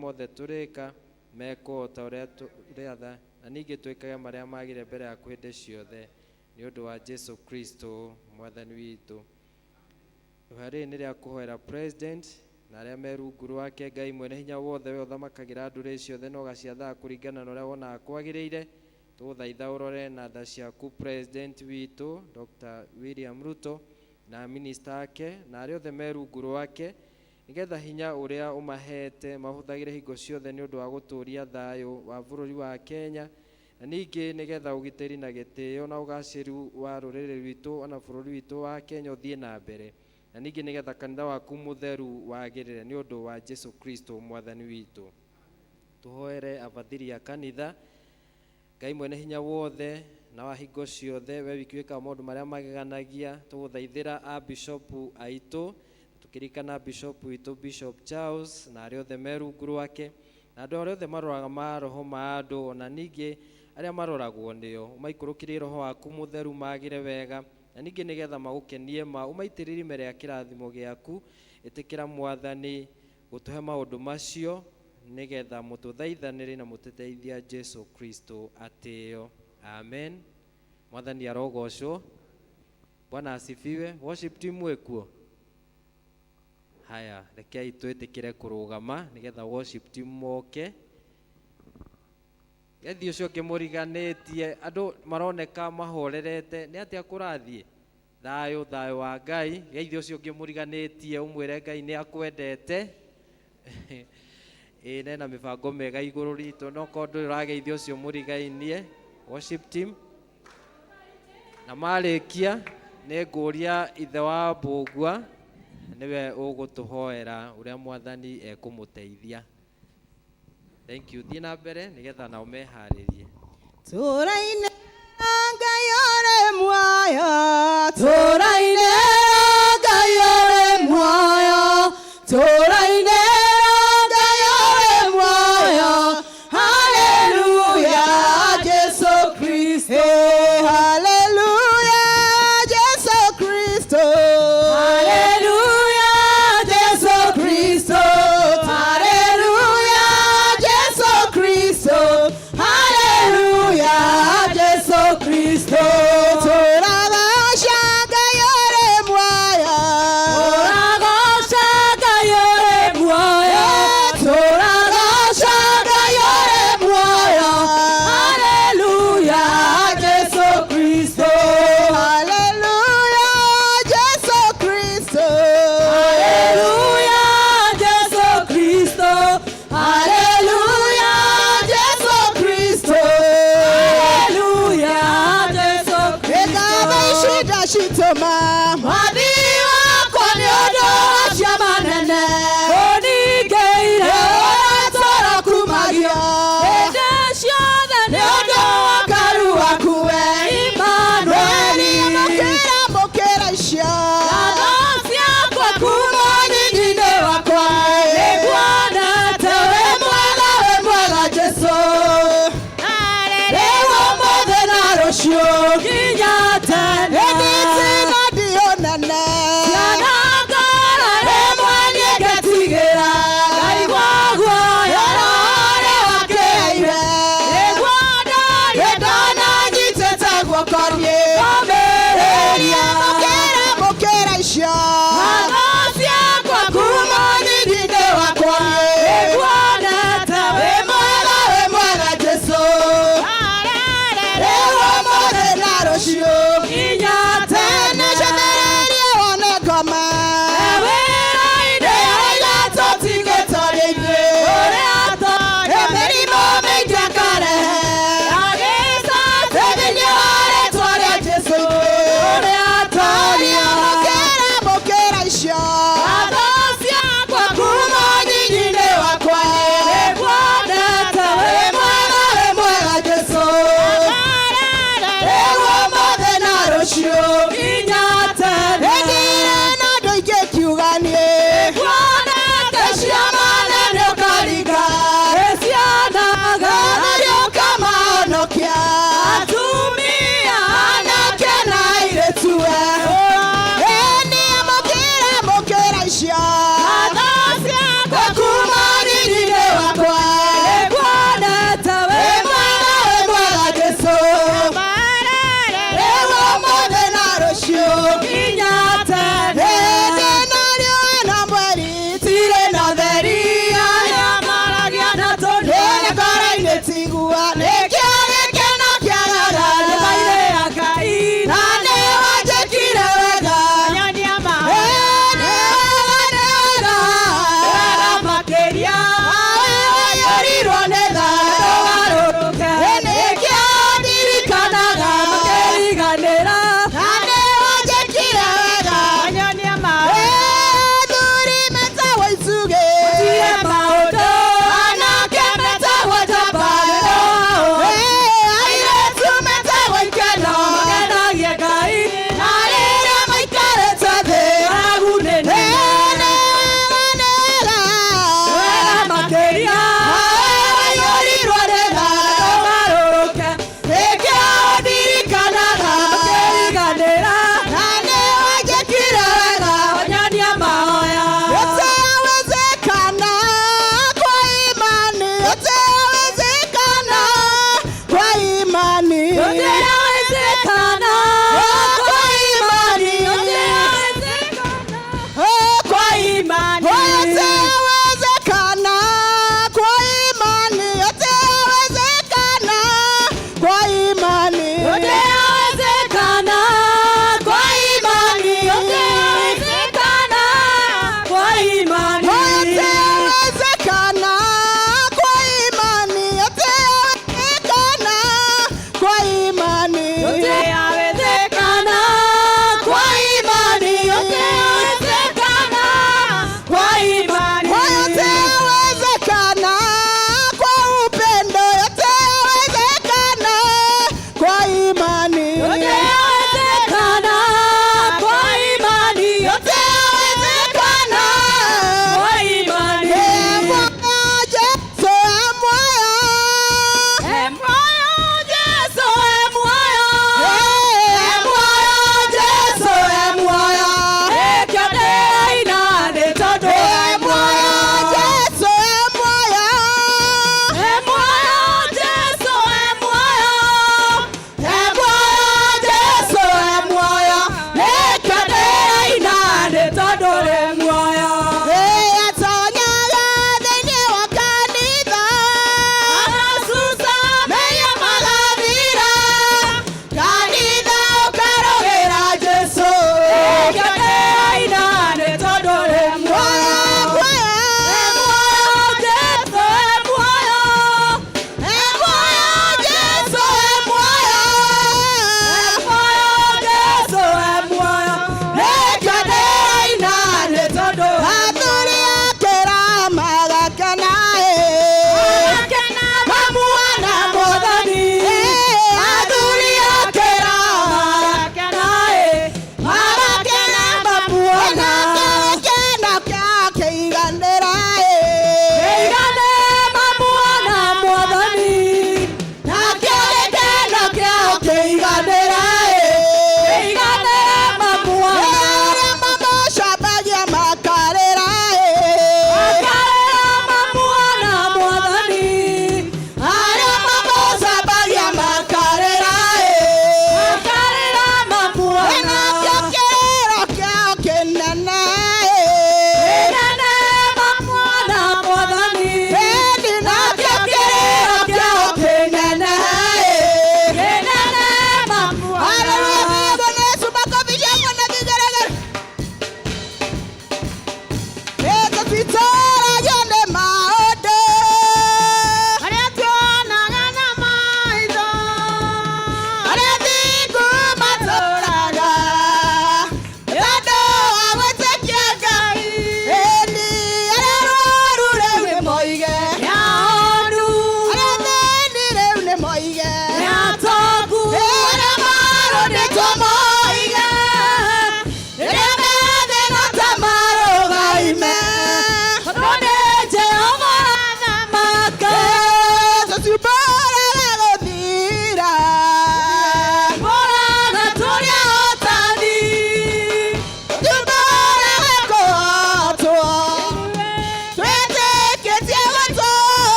mothe tũrĩka mekwo o ta ũrĩa tũrĩatha, na ningĩ twĩkage marĩa magĩrĩire mbere yaku hĩndĩ ciothe, nĩ ũndũ wa Jesu Kristo Mwathani witũ. Ihoya rĩrĩ nĩ rĩa kũhoera President na arĩa me rungu rwake. Ngai mwene hinya wothe, we ũthamakagĩra ndũrĩrĩ ciothe na ũgaciathaga kũringana na ũrĩa wonaga kwagĩrĩire, tũgũthaitha ũrore na tha ciaku President witũ Dr. William Ruto na minista ake na arĩa othe me rungu rwake, nĩgetha hinya ũrĩa ũmahete mahũthagĩre hingo ciothe nĩ ũndũ wa gũtũũria thayũ wa bũrũri wa Kenya, na ningĩ nĩgetha ũgitĩri na gĩtĩo na ũgacĩru wa rũrĩrĩ rwitũ ona bũrũri witũ wa Kenya ũthiĩ na mbere, na ningĩ nĩgetha kanitha waku mũtheru wagĩrĩre, nĩ ũndũ wa Jesu Kristo Mwathani witũ. Tũhoere abathiri a kanitha. Ngai mwene hinya wothe na wa hingo ciothe, we wiki wĩkaga maũndũ marĩa mageganagia, tũgũthaithĩra a bishopu aitũ, tũkĩririkana bishopu witũ Bishop Charles na arĩa othe me rungu rwake na andũ arĩa othe maroraga maroho ma andũ, ona ningĩ arĩa maroragwo nĩo, ũmaikũrũkĩrie roho waku mũtheru magĩre wega, na ningĩ nĩgetha magũkenie ma ũmaitĩrĩrie mbere ya kĩrathimo gĩaku. Ĩtĩkĩra, Mwathani, gũtũhe maũndũ macio, nĩgetha mũtũthaithanĩre na mũtũteithia Jesu Kristo atĩo. Amen. Mwathani arogocwo. Bwana asifiwe. Worship team wĩkuo? Haya, rekei twĩtĩkĩre kũrũgama nĩgetha worship team moke. Gethi ũcio ũngĩ mũriganĩtie, andũ maroneka mahorerete, nĩ atĩa kũrathiĩ? Thayũ, thayũ wa Ngai. Geithia ũcio ũngĩ mũriganĩtie, ũmwĩre Ngai nĩ akwendete, ĩĩ, nena mĩbango mĩega igũrũ ritũ. No korwo ndũrĩ ũrageithia ũcio mũrigainie. Worship team na marĩkia, nĩ ngũria ithe wa Mbũgua nĩwe ũgũtũhoera ũrĩa Mwathani ekũmũteithia. Thank you. Thiĩ na mbere nĩgetha nao meharĩrie. Tũraine Ngai ũrĩ muoyo, tũraine Ngai ũrĩ muoyo, tũraine Ngai ũrĩ muoyo. Haleluya, Jesu Kristo. Haleluya, Jesu Kristo. Haleluya, Jesu Kristo. Haleluya, Jesu Kristo. Haleluya, Jesu Kristo. Tũragaca Ngai ũrĩ.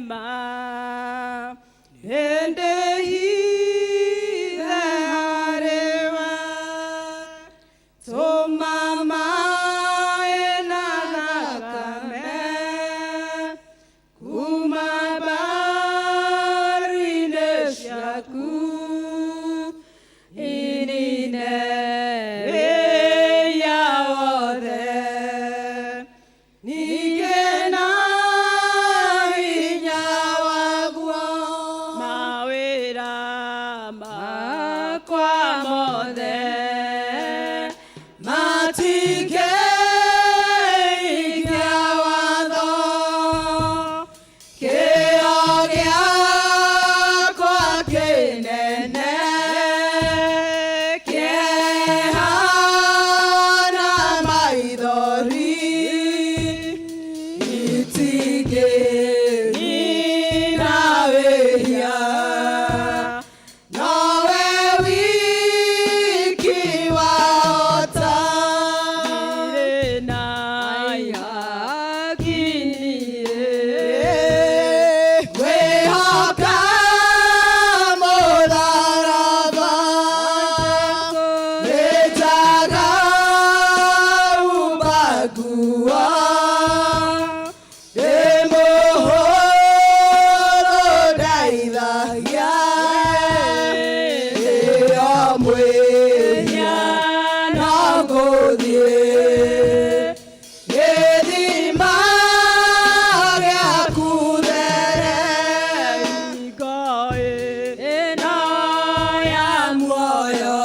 ma nĩndĩhithe harĩwe tũma maĩ na thakame kuma mbaru-inĩ ciaku inine wĩya wothe ningĩ na hinya waguo mawĩra makwa mothe matikeikia watho kĩo gĩakwa kĩnene kĩeha na maithori itingĩnina wĩhia nowe wiki wahota ndirĩ na ihaki ngwĩhoka mũtharaba nĩnjaga umbaguo ndĩ mũhũthũ ndeithagia ĩyo mwĩhia no ngũthiĩ gĩthima gĩaku there hingo ĩno ya muoyo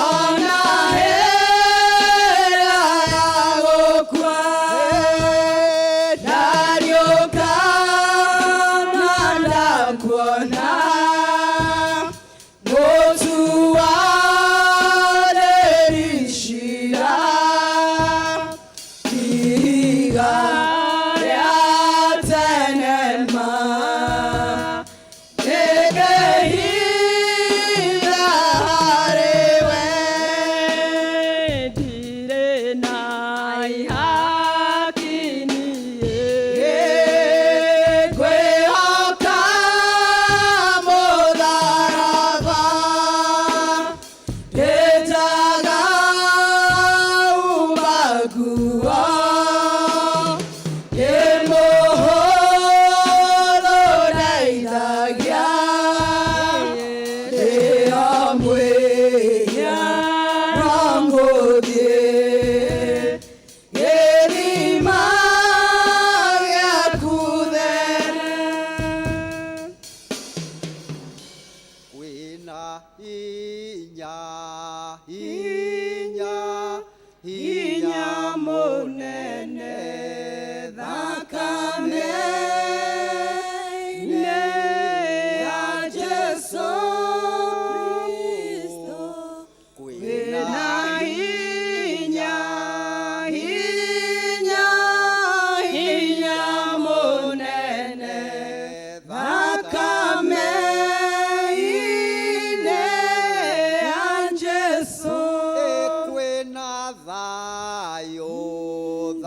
ona ĩrĩa ya gũkua ndariũka na ndakuona mũtuanĩri cira ihiga rĩa tene ma nĩngĩhitha harĩwe ndirĩ na ihaki niĩ ngwĩhoka mũtharaba ndĩnjaga umbaguo ndĩ mũhũthũ ndeithagia ndĩo mwĩhia no ngũthiĩ gĩthima gĩaku there. Kwĩna hinya hinya hinya mũnene thakame-inĩ ya Jesũ Kristo Kwĩna kwĩna hinya hinya hinya mũnene thakame-inĩ ya Jesũ. Kwĩna thayũ.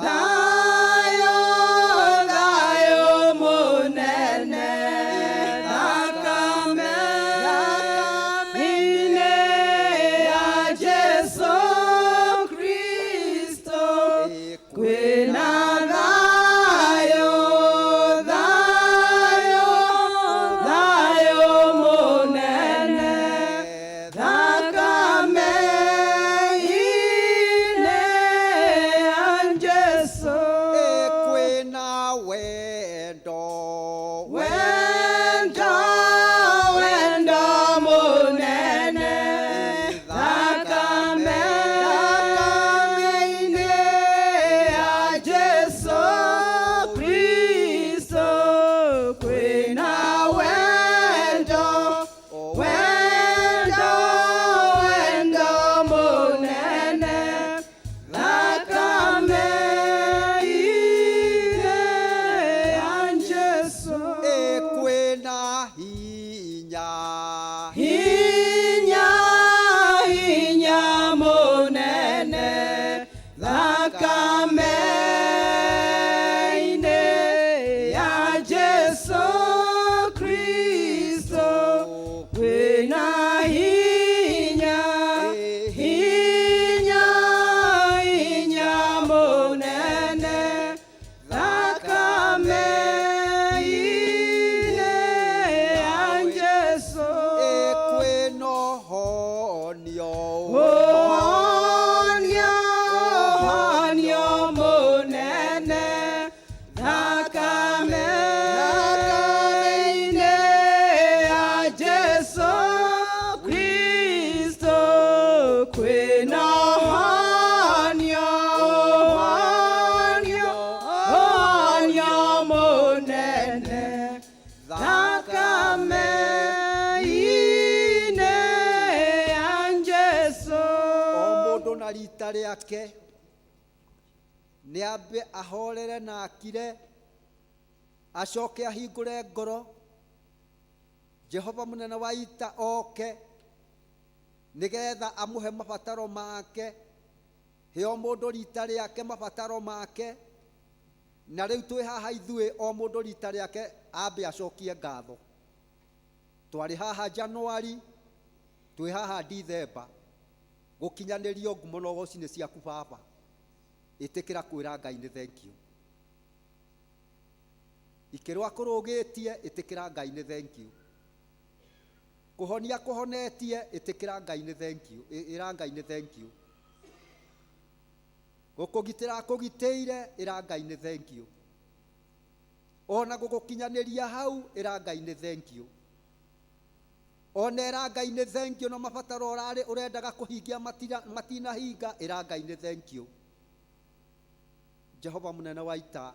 Thayũ, thayũ mũnene thakame-inĩ ya Jesũ Kristo kwĩna thayũ, thayũ, thayũ mũnene thakame-inĩ ya Jesũ. Kwĩna wendo. Wendo, wendo mũnene thakame-inĩ ya Rĩake nĩ ambe ahorere na akire, acoke ahingũre ngoro. Jehova mũnene wa ita oke nĩgetha amũhe mabataro make. He o mũndũ rita rĩake mabataro make. Na rĩu twĩ haha ithuĩ o mũndũ rita rĩake ambe acokie ngatho. Twarĩ haha Januari, twĩ haha Dithemba, gũkinyanĩrio ngumo na ũgoci nĩ ciaku Baba. Ĩtĩkĩra kwĩra Ngai nĩ thank you. Ikĩrwo akũrũgĩtie, ĩtĩkĩra Ngai nĩ thank you. Kũhonia kũhonetie, ĩtĩkĩra Ngai nĩ thank you. Ĩra Ngai nĩ thank you. Gũkũgitĩra akũgitĩire, ĩra Ngai nĩ thank you. Ona gũgũkinyanĩria hau, ĩra Ngai nĩ thank you. Ona ĩra Ngai nĩ thank you na mabataro ũrarĩ ũrendaga kũhingia matinahinga, ĩra Ngai nĩ thank you. Jehova mũnene wa ita,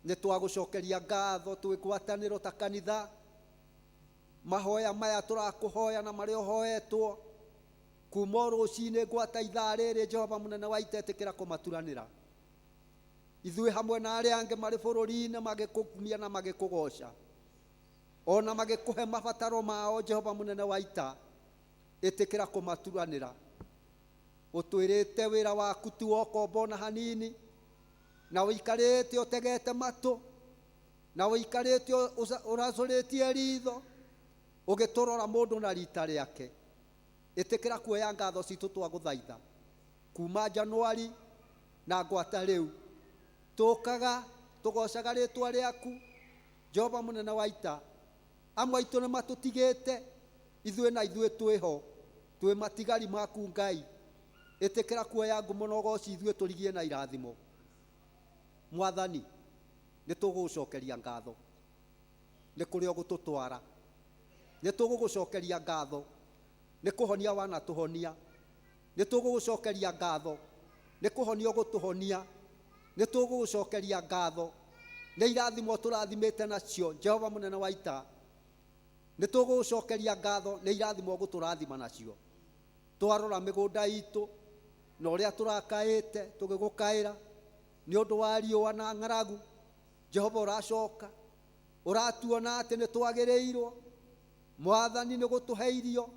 nĩ twagũcokeria ngatho twĩ ngwatanĩro ta kanitha. Mahoya maya tũrakũhoya na marĩa ũhoetwo kuma o rũcinĩ gwata ithaa rĩrĩ, Jehova mũnene wa ita, ĩtĩkĩra kũmaturanĩra ithuĩ hamwe na arĩa angĩ marĩ bũrũri-inĩ magĩkũkumia na magĩkũgoca ona magĩkũhe mabataro mao. Jehova mũnene wa ita, ĩtĩkĩra kũmaturanĩra. Ũtwĩrĩte wĩra waku ti wa ũkombo ona hanini, na ũikarĩte ũtegete matũ, na ũikarĩte ũracũrĩtie ritho ũgĩtũrora mũndũ na rita rĩake. Ĩtĩkĩra kuoya ngatho citũ twagũthaitha kuma Januari na ngwata rĩu tũkaga tũgocaga rĩtwa rĩaku. Jehova mũnene wa ita, amwe aitũ nĩ matũtigĩte, ithuĩ na ithuĩ twĩho twĩ matigari maku. Ngai, ĩtĩkĩra kuoya ngumo na ũgoci, ithuĩ tũrigie na irathimo. Mwathani, nĩ tũgũgũcokeria ngatho nĩ kũrĩa ũgũtũtwara, nĩ tũgũgũcokeria ngatho nĩ kũhonia wanatũhonia, nĩ tũgũgũcokeria ngatho nĩ kũhonia ũgũtũhonia, nĩ tũgũgũcokeria ngatho nĩ irathimo tũrathimĩte nacio. Jehova mũnene wa ita, nĩ tũgũgũcokeria ngatho nĩ irathimo ũgũtũrathima nacio. Twarora mĩgũnda itũ na ũrĩa tũrakaĩte tũgĩgũkaĩra nĩ ũndũ wa riũa na ng'aragu, Jehova, ũracoka ũratuona atĩ nĩ twagĩrĩirwo, Mwathani, nĩ gũtũhe irio.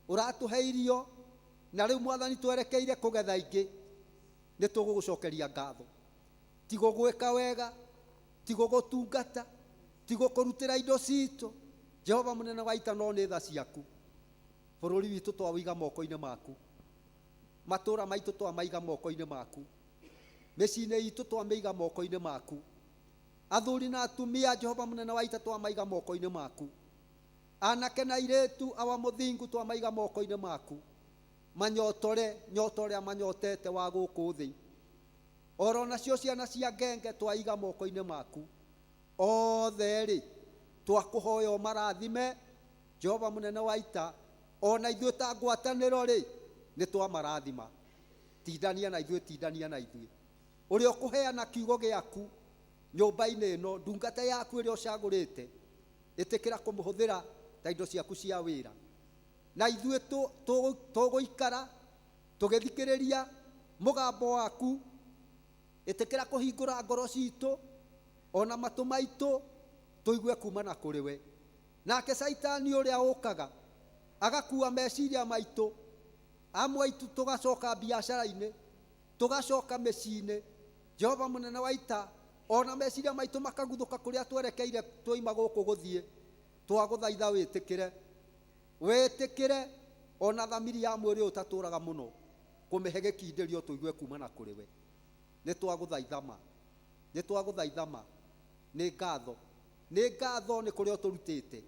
Ũratũhe irio na rĩu, Mwathani, twerekeire kũgetha ingĩ. Nĩ tũgũgũcokeria ngatho, ti gũgwĩka wega, ti gũgũtungata, ti gũkũrutĩra indo citũ, Jehova mũnene wa ita, no nĩ tha ciaku. Bũrũri witũ twawĩiga moko-inĩ maku, matũũra maitũ twamaiga moko-inĩ maku, mĩciĩ-inĩ itũ twamĩiga moko-inĩ maku, athuri na atumia, Jehova mũnene wa ita, twamaiga moko-inĩ maku, anake na airĩtu, awa mũthingu, twamaiga moko-inĩ maku. Manyotore nyota ũrĩa manyotete wa gũkũ thĩ. Oro nacio ciana cia ngenge twaiga moko-inĩ maku othe rĩ, twakũhoya ũmarathime, Jehova mũnene wa ita. Ona ithuĩ ta ngwatanĩro rĩ, nĩ twamarathima. Tindania na ithuĩ, tindania na ithuĩ ũrĩa ũkũheana kiugo gĩaku nyũmba-inĩ ĩno. Ndungata yaku ĩrĩa ũcagũrĩte, ĩtĩkĩra kũmũhũthĩra ta indo ciaku cia wĩra, na ithuĩ tũgũikara tũgĩthikĩrĩria mũgambo waku. Ĩtĩkĩra kũhingũra ngoro citũ ona matũ maitũ tũigue kumana kũrĩ we. Nake Caitani ũrĩa ũkaga agakua meciria maitũ, amwe aitũ tũgacoka biacara-inĩ, tũgacoka mĩciĩ-inĩ, Jehova mũnene wa ita, ona meciria maitũ makaguthũka kũrĩa twerekeire twoima gũkũ gũthiĩ, twagũthaitha wĩtĩkĩre, wĩtĩkĩre ona thamiri ya mwĩrĩ ũyũ ũtatũraga mũno kũmĩhe gĩkindĩrio tũigue kumana kũrĩ we. Nĩ twagũthaitha ma, nĩ twagũthaitha ma. Nĩ ngatho, nĩ ngatho nĩ kũrĩa ũtũrutĩte,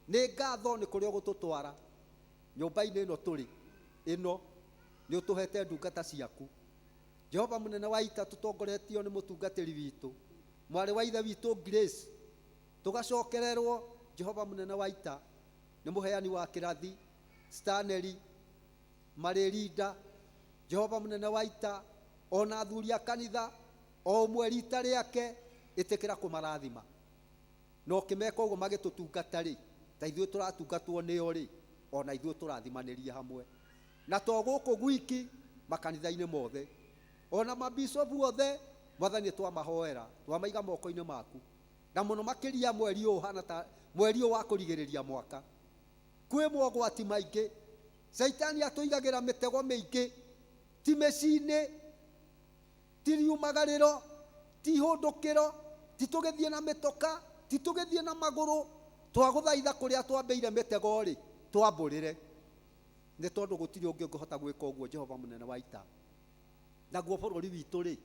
nĩ ngatho nĩ kũrĩa ũgũtũtwara. Nyũmba-inĩ ĩno tũrĩ ĩno, nĩ ũtũhete ndungata ciaku, Jehova mũnene wa ita, tũtongoretio nĩ mũtungatĩri witũ, mwarĩ wa ithe witũ Grace, tũgacokererwo, Jehova mũnene wa ita, nĩ mũheani wa kĩrathi Stanley Marĩrinda. Jehova mũnene wa ita, ona athuri a kanitha o ũmwe rita rĩake, ĩtĩkĩra kũmarathima na ũkĩmeka ũguo magĩtũtungata rĩ, ta ithuĩ tũratungatwo nĩo rĩ, ona ithuĩ tũrathimanĩrie hamwe na to gũkũ gwiki. Makanitha-inĩ mothe ona mabicobu othe, Mwathani, nĩ twamahoera, twamaiga moko-inĩ maku, na mũno makĩria mweri ũyũ ũhana ta mweri ũyũ wa kũrigĩrĩria mwaka. Kwĩ mogwati maingĩ, Caitani atũigagĩra mĩtego mĩingĩ, ti mĩciĩ-inĩ, ti riumagarĩro, ti hũndũkĩro, ti tũgĩthiĩ na mĩtoka, ti tũgĩthiĩ na magũrũ. Twagũthaitha, kũrĩa twambĩire mĩtego rĩ, twambũrĩre, nĩ tondũ gũtirĩ ũngĩ ũngĩhota gwĩka ũguo, Jehova mũnene wa ita. Naguo bũrũri witũ rĩ,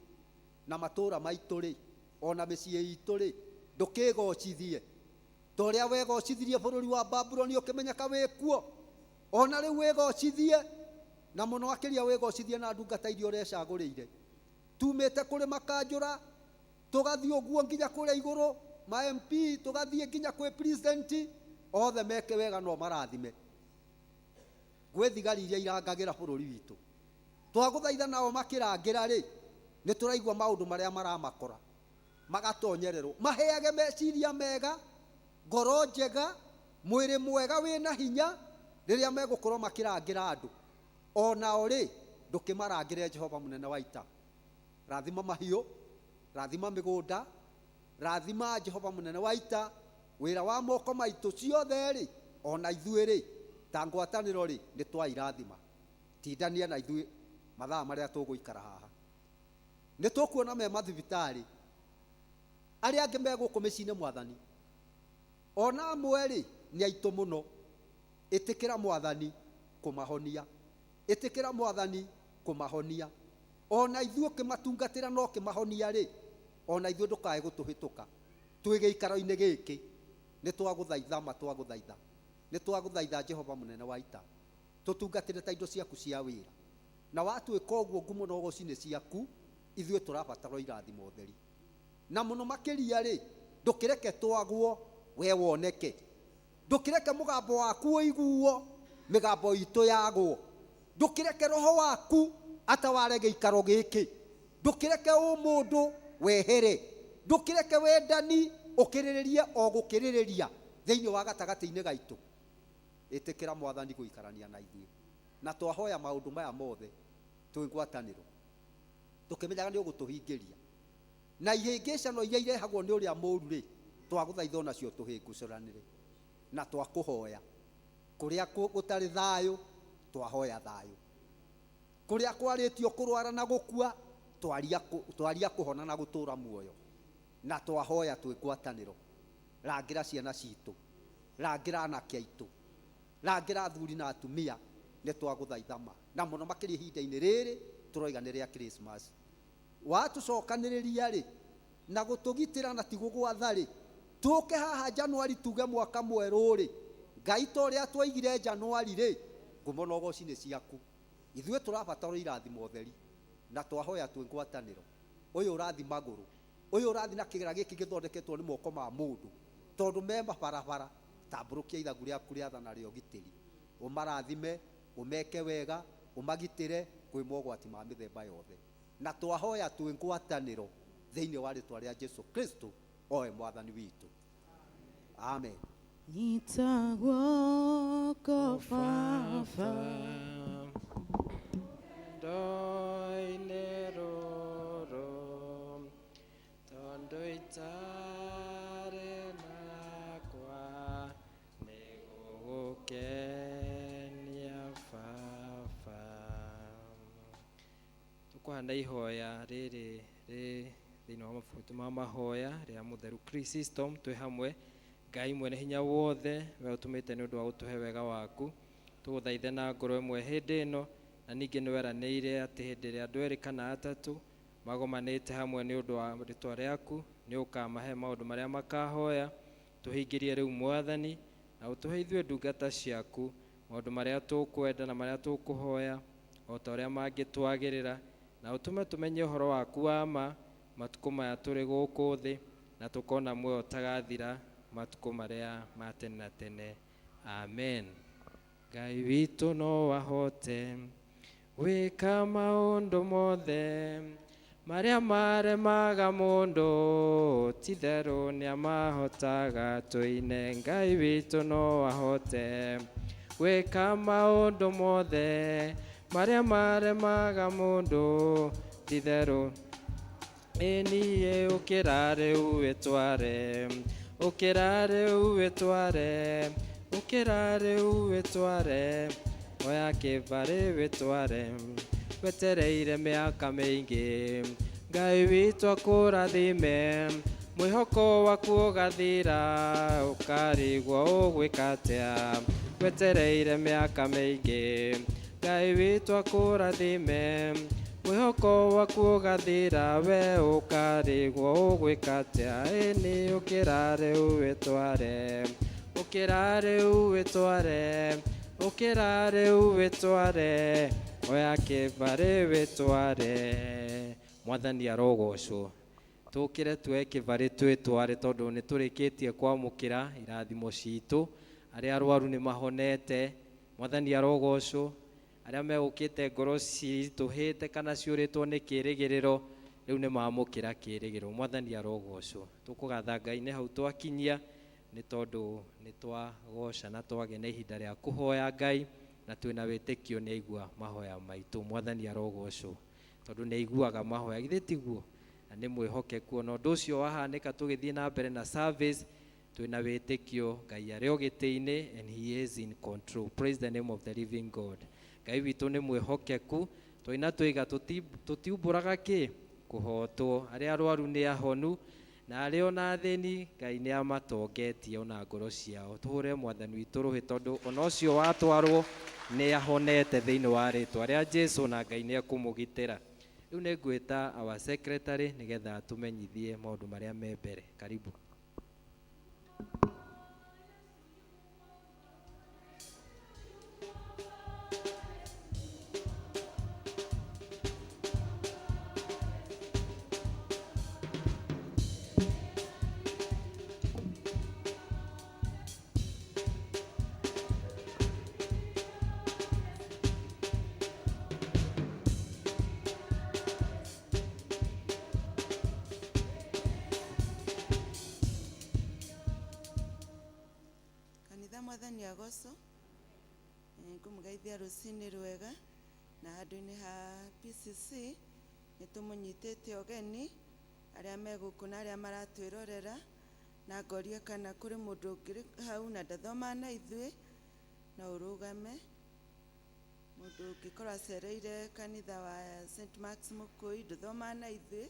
na matũũra maitũ rĩ, ona mĩciĩ itũ rĩ, ndũkĩgocithie ta ũrĩa wegocithirie bũrũri wa Babuloni ũkĩmenyeka wĩkuo. Ona rĩu wĩgocithie, na mũno akĩria wĩgocithie na ndungata iria ũrecagũrĩire. Tumĩte kũrĩ makanjũra, tũgathiĩ ũguo nginya kũrĩa igũrũ ma MP, tũgathiĩ nginya kwĩ president, othe meke wega no marathime. Gwĩ thigari iria irangagĩra bũrũri witũ, twagũthaitha nao makĩrangĩra rĩ, nĩ tũraigua maũndũ marĩa maramakora, magatonyererwo. Maheage meciria mega, ngoro njega, mwĩrĩ mwega wĩna hinya rĩrĩa megũkorwo makĩrangĩra andũ. Onao rĩ, ndũkĩmarangĩre, Jehova mũnene wa ita. Rathima mahiũ, rathima mĩgũnda, rathima, Jehova mũnene wa ita, wĩra wa moko maitũ ciothe rĩ. Ona ithuĩ rĩ, ta ngwatanĩro rĩ, nĩ twairathima. Tindania na ithuĩ mathaa marĩa tũgũikara haha. Nĩ tũkuona me mathibitarĩ, arĩa angĩ me gũkũ mĩciĩ-inĩ. Mwathani, ona amwe rĩ, nĩ aitũ mũno. Ĩtĩkĩra, Mwathani, kũmahonia. Ĩtĩkĩra, Mwathani, kũmahonia. Ona ithuĩ ũkĩmatungatĩra no ũkĩmahonia rĩ, ona ithuĩ ndũkae gũtũhĩtũka twĩ gĩikaro-inĩ gĩkĩ. Nĩ twagũthaitha ma, twagũthaitha, nĩ twagũthaitha, Jehova mũnene wa ita, tũtungatĩre ta indo ciaku cia wĩra. Na watuĩka ũguo, ngumo na ũgoci nĩ ciaku. Ithuĩ tũrabatara irathimo theri, na mũno makĩria rĩ, ndũkĩreke twagwo, we woneke. Ndũkĩreke mũgambo waku ũiguo, mĩgambo itũ yagwo. Ndũkĩreke roho waku ataware gĩikaro gĩkĩ. Ndũkĩreke ũmũndũ wehere. Ndũkĩreke wendani ũkĩrĩrĩrie o gũkĩrĩrĩria thĩinĩ wa gatagatĩ-inĩ gaitũ. Ĩtĩkĩra, Mwathani, gũikarania na ithuĩ. Na twahoya maũndũ maya mothe twĩ ngwatanĩro, tũkĩmenyaga nĩ ũgũtũhingĩria. Na ihĩngĩcano iria irehagwo nĩ ũrĩa mũũru rĩ, twagũthaitha onacio tũhĩngũcũranĩre. Na twakũhoya, kũrĩa gũtarĩ thayũ, twahoya thayũ. Kũrĩa kwarĩtio kũrwara na gũkua, twaria kũhona na gũtũra muoyo. Na twahoya twĩ ngwatanĩro, rangĩra ciana citũ, rangĩra anake aitũ, rangĩra athuri na atumia. Nĩ twagũthaitha ma, na mũno makĩria ihinda-inĩ rĩrĩ tũroiga nĩ rĩa Christmas. Watũcokanĩrĩria rĩ, na gũtũgitĩra na ti gũgwatha rĩ, tũke haha Januari tuge mwaka mwerũ rĩ, Ngai, ta ũrĩa twaigire Januari rĩ, ngumo na ũgoci nĩ ciaku. Ithuĩ tũrabatara irathimo theri, na twahoya twĩ ngwatanĩro, ũyũ ũrathi magũrũ, ũyũ ũrathi na kĩgera gĩkĩ gĩthondeketwo nĩ moko ma mũndũ, tondũ me mabarabara, tambũrũkia ithagu rĩaku rĩathana rĩa ũgitĩri, ũmarathime, ũmeke wega, ũmagitĩre kwĩ mogwati ma mĩthemba yothe. Na twahoya twĩ ngwatanĩro thĩinĩ wa rĩtwa rĩa Jesu Kristo, owe Mwathani witũ, amen. Nyita guoko, Baba. Rwendo-inĩ rũrũ, tondũ itarĩ nakwa nĩ gũgũkenia, Baba. Tũkũhana ihoya rĩrĩ rĩ thĩinĩ wa mabuku maitũ ma mahoya rĩa mũtheru Chrysostom twĩ hamwe. Ngai mwene hinya wothe, we ũtũmĩte nĩ ũndũ wa gũtũhe wega waku, tũgũthaithe na ngoro ĩmwe hĩndĩ ĩno. Na ningĩ nĩ weranĩire atĩ hĩndĩ ĩrĩa andũ erĩ kana atatũ magomanĩte hamwe nĩ ũndũ wa rĩtwa rĩaku, nĩ ũkamahe maũndũ marĩa makahoya. Tũhingĩrie rĩu, Mwathani, na ũtũhe ithuĩ ndungata ciaku maũndũ marĩa tũkwenda na marĩa tũkũhoya o ta ũrĩa mangĩtwagĩrĩra, na ũtũme tũmenye ũhoro waku wa ma matukũ maya tũrĩ gũkũ thĩ, na tũkona muoyo ũtagathira matukũ marĩa ma tene na tene. Amen. Ngai witũ no ahote gwĩka maũndũ mothe marĩa maremaga mũndũ, titherũ nĩamahotaga. Tũine, Ngai witũ no ahote gwĩka maũndũ mothe. Marĩa maremaga mũndũ ti-itherũ. Ĩ niĩ ũkĩra rĩu wĩtware, ũkĩra rĩu wĩtware, ũkĩra rĩu wĩtware, oya kĩbarĩ wĩtware. Wetereire mĩaka mĩingĩ, Ngai witũ akũrathime, mwĩhoko waku ũgathira, ũkarigwo ũgwĩka atĩa. Wetereire mĩaka mĩingĩ, Ngai witũ akũrathime, mwĩhoko waku ũgathira, we ũkarigwo ũgwĩka atĩa. Ĩni ũkĩra rĩu wĩtware, ũkĩra rĩu wĩtware, ũkĩra rĩu wĩtware, oya kĩbarĩ wĩtware. Mwathani arogocwo. Tũkĩre tuoe kĩbarĩ twĩtware tondũ nĩ tũrĩkĩtie kwamũkĩra irathimo citũ. Arĩa arwaru nĩ mahonete. Mwathani arogocwo. Arĩa megũkĩte ngoro citũhĩte kana ciũrĩtwo nĩ kĩrĩgĩrĩro, rĩu nĩ mamũkĩra kĩrĩgĩrĩro. Mwathani arogocwo. Tũkũgatha Ngai nĩ hau twakinyia, nĩ tondũ nĩ twagoca na twagĩa na ihinda rĩa kũhoya Ngai, na twĩna wĩtĩkio nĩ aigua mahoya maitũ. Mwathani arogocwo tondũ nĩ aiguaga mahoya, githĩ tiguo? Na nĩ mwĩhokeku. Ona ũndũ ũcio wahanĩka tũgĩthiĩ na mbere na service, twĩna wĩtĩkio Ngai arĩ o gĩtĩ-inĩ and he is in control. Praise the name of the living God. Ngai witũ nĩ mwĩhokeku. Twaina twaiga tũtiumbũraga kĩ kũhotwo. Arĩa arwaru nĩ ahonu, na arĩa ona athĩni Ngai nĩ amatongetie ona ngoro ciao. Tũhũre Mwathani witũ rũhĩ tondũ ona ũcio watwarwo nĩ ahonete thĩinĩ wa rĩtwa rĩa Jesu, na Ngai nĩ ekũmũgitĩra. Rĩu nĩ ngwĩta our secretary nĩgetha atũmenyithie maũndũ marĩa me mbere. Karibu. Kanitha, Mwathani agocwo. Ngũmũgeithia rũcinĩ rwega, na handũ-inĩ ha PCC nĩ tũmũnyitĩte ũgeni arĩa me gũkũ na arĩa maratwĩrorera, na ngoria kana kũrĩ mũndũ ũngĩ hau na ndathomaga na ithuĩ, no ũrũgame. Mũndũ ũngĩkorwo acereire kanitha wa St Mark's Mũkũi, ndũthomaga na ithuĩ,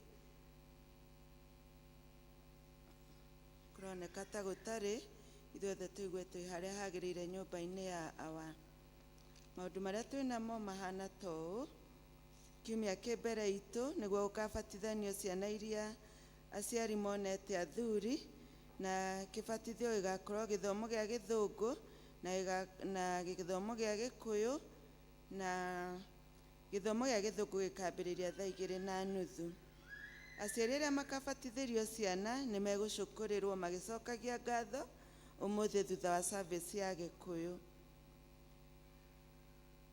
kũroneka ta gũtarĩ. Ithuothe tũigue twĩ harĩa hagĩrĩire nyũmba-inĩ ya awa. Maũndũ marĩa twĩnamo mahana ta ũũ: kiumia kĩ mbere itũ nĩguo gũkabatithanio ciana iria aciari monete athuri, na kĩbatithio gĩgakorwo gĩthomo gĩa Gĩthũngũ na gĩthomo gĩa Gĩkũyũ, na gĩthomo gĩa Gĩthũngũ gĩkambĩrĩria thaa 2:30. Aciari arĩa makabatithĩrio ciana nĩ megũcũkũrĩrwo magĩcokagia ngatho ũmũthĩ thutha wa service ya Gĩkũyũ.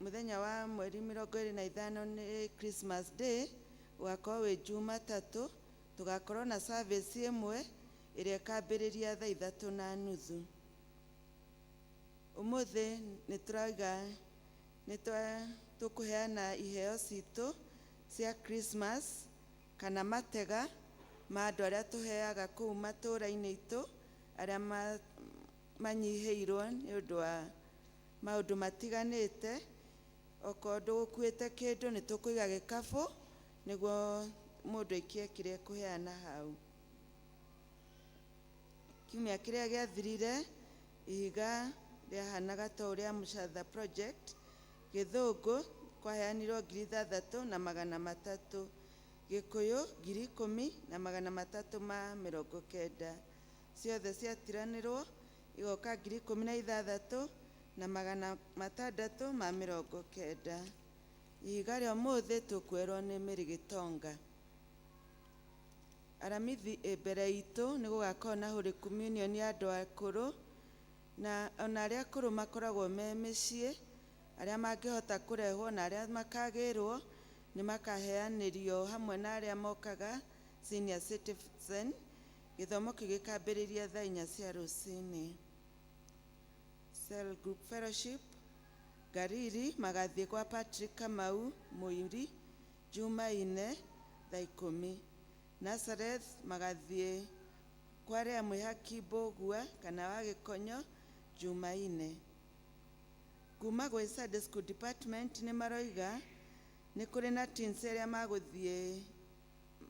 Mũthenya wa mweri 25 nĩ Christmas Day, ũgakorwo wĩ Jumatatũ, tũgakorwo na service ĩmwe ĩrĩa ĩkambĩrĩria thaa 3:30. Ũmũthĩ nĩ tũrauga nĩ tũkũheana iheo citũ cia Christmas kana matega ma andũ arĩa tũheaga kũu matũũra-inĩ itũ, arĩa manyihĩirwo nĩ ũndũ wa maũndũ matiganĩte. Okorwo ndũgũkuĩte kĩndũ, nĩ tũkũiga gĩkabũ nĩguo mũndũ aikie kĩrĩa ekũheana hau. Kiumia kĩrĩa gĩathirire, ihiga rĩahanaga ta ũrĩa Mũcatha project Gĩthũngũ kwaheanirwo 6,300, Gĩkũyũ 10,390, ciothe ciatiranĩrwo igoka 16,690. Ihiga rĩa ũmũthĩ tũkwerwo nĩ Mary Gĩtonga. Aramithi ĩ mbere itũ nĩ gũgakorwo na Holy Communion ya andũ akũrũ, na ona arĩa akũrũ makoragwo me mĩciĩ, arĩa mangĩhota kũrehwo na arĩa makagĩrwo nĩ makaheanĩrio hamwe na arĩa mokaga senior citizen. Gĩthomo kĩu gĩkambĩrĩria thaa 4 cia rũcinĩ. Cell group fellowship Ngariri magathiĩ kwa Patrick Kamau Mũiri Jumaine thaa 10. Nazareth magathiĩ kwa arĩa mwĩhaki Mbũgua kana wa Gĩkonyo Jumaine. Kuma gwĩ Sunday School Department nĩ maroiga nĩ kũrĩ na teens arĩa magũthiĩ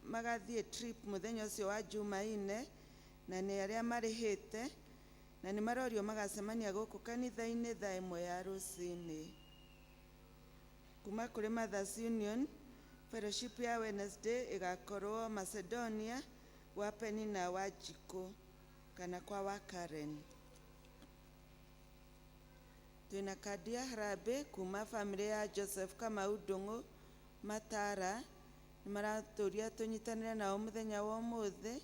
magathiĩ trip mũthenya ũcio wa Jumaine, na nĩ arĩa marĩhĩte, na nĩ marorio magacemania gũkũ kanitha-inĩ thaa 1 ya rũcinĩ. Kuma kũrĩ Mothers Union, fellowship ya Wednesday ĩgakorwo Macedonia gwa Penina Wanjikũ kana kwa wa Karen. Twĩna kandi ya harambĩ kuma family ya Joseph Kamau Ndung'u Matara. Nĩ maratũria tũnyitanĩre nao mũthenya wa ũmũthĩ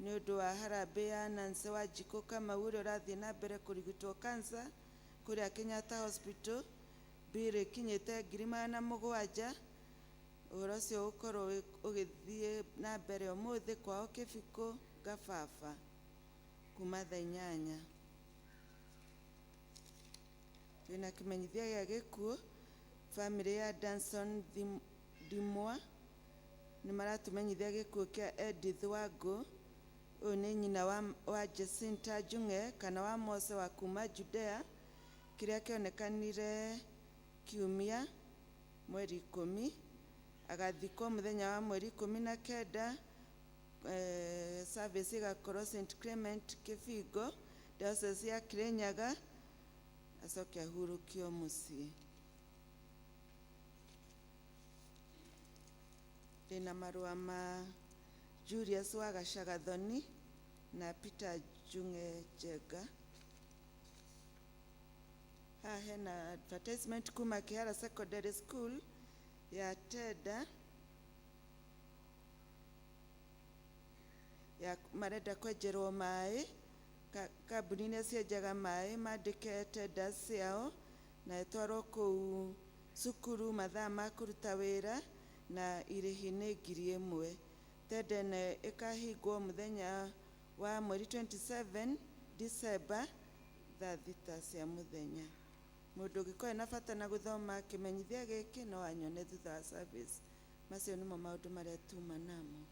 nĩ ũndũ wa harambĩ ya Nancy Wanjikũ Kamau, ũrĩa ũrathiĩ na mbere kũrigitwo cancer kũrĩa Kenyatta Hospital. Bill ĩkinyĩte 700,000. Ũhoro ũcio ũgũkorwo ũgĩthiĩ na mbere ũmũthĩ kwao Kĩbikũ Gababa kuma thaa 8. Twĩna kĩmenyithia gĩa gĩkuũ. Family ya Danson Ndimwa nĩ maratũmenyithia gĩkuũ kĩa Edith Wangũ. Ũyũ nĩ nyina wa Jacinta Njung'e kana wa Mose wa kuma Judea, kĩrĩa kĩonekanire kiumia mweri 10. Agathikwo mũthenya wa mweri 19. Service ĩgakorwo St Clement Kĩbingo, Diocese ya Kirinyaga, acoke ahurũkio mũciĩ. Ndĩna marũa ma Julius wa Gacagathoni na Peter Njung'e Njenga. Haha hena advertisement kuma Kihara Secondary School ya tenda ya marenda kwenjerwo maĩ. Kambuni iria cienjaga maĩ mandĩke tenda ciao na ĩtwarwo kũu cukuru mathaa ma kũruta wĩra, na irĩhi nĩ 1000. Tenda ĩno ĩkahingwo mũthenya wa mweri 27 December thaa 6 cia mũthenya. Mũndũ ũngĩkorwo na bata na gũthoma kĩmenyithia gĩkĩ no anyone thutha wa service. Macio nĩmo maũndũ marĩa tuma namo.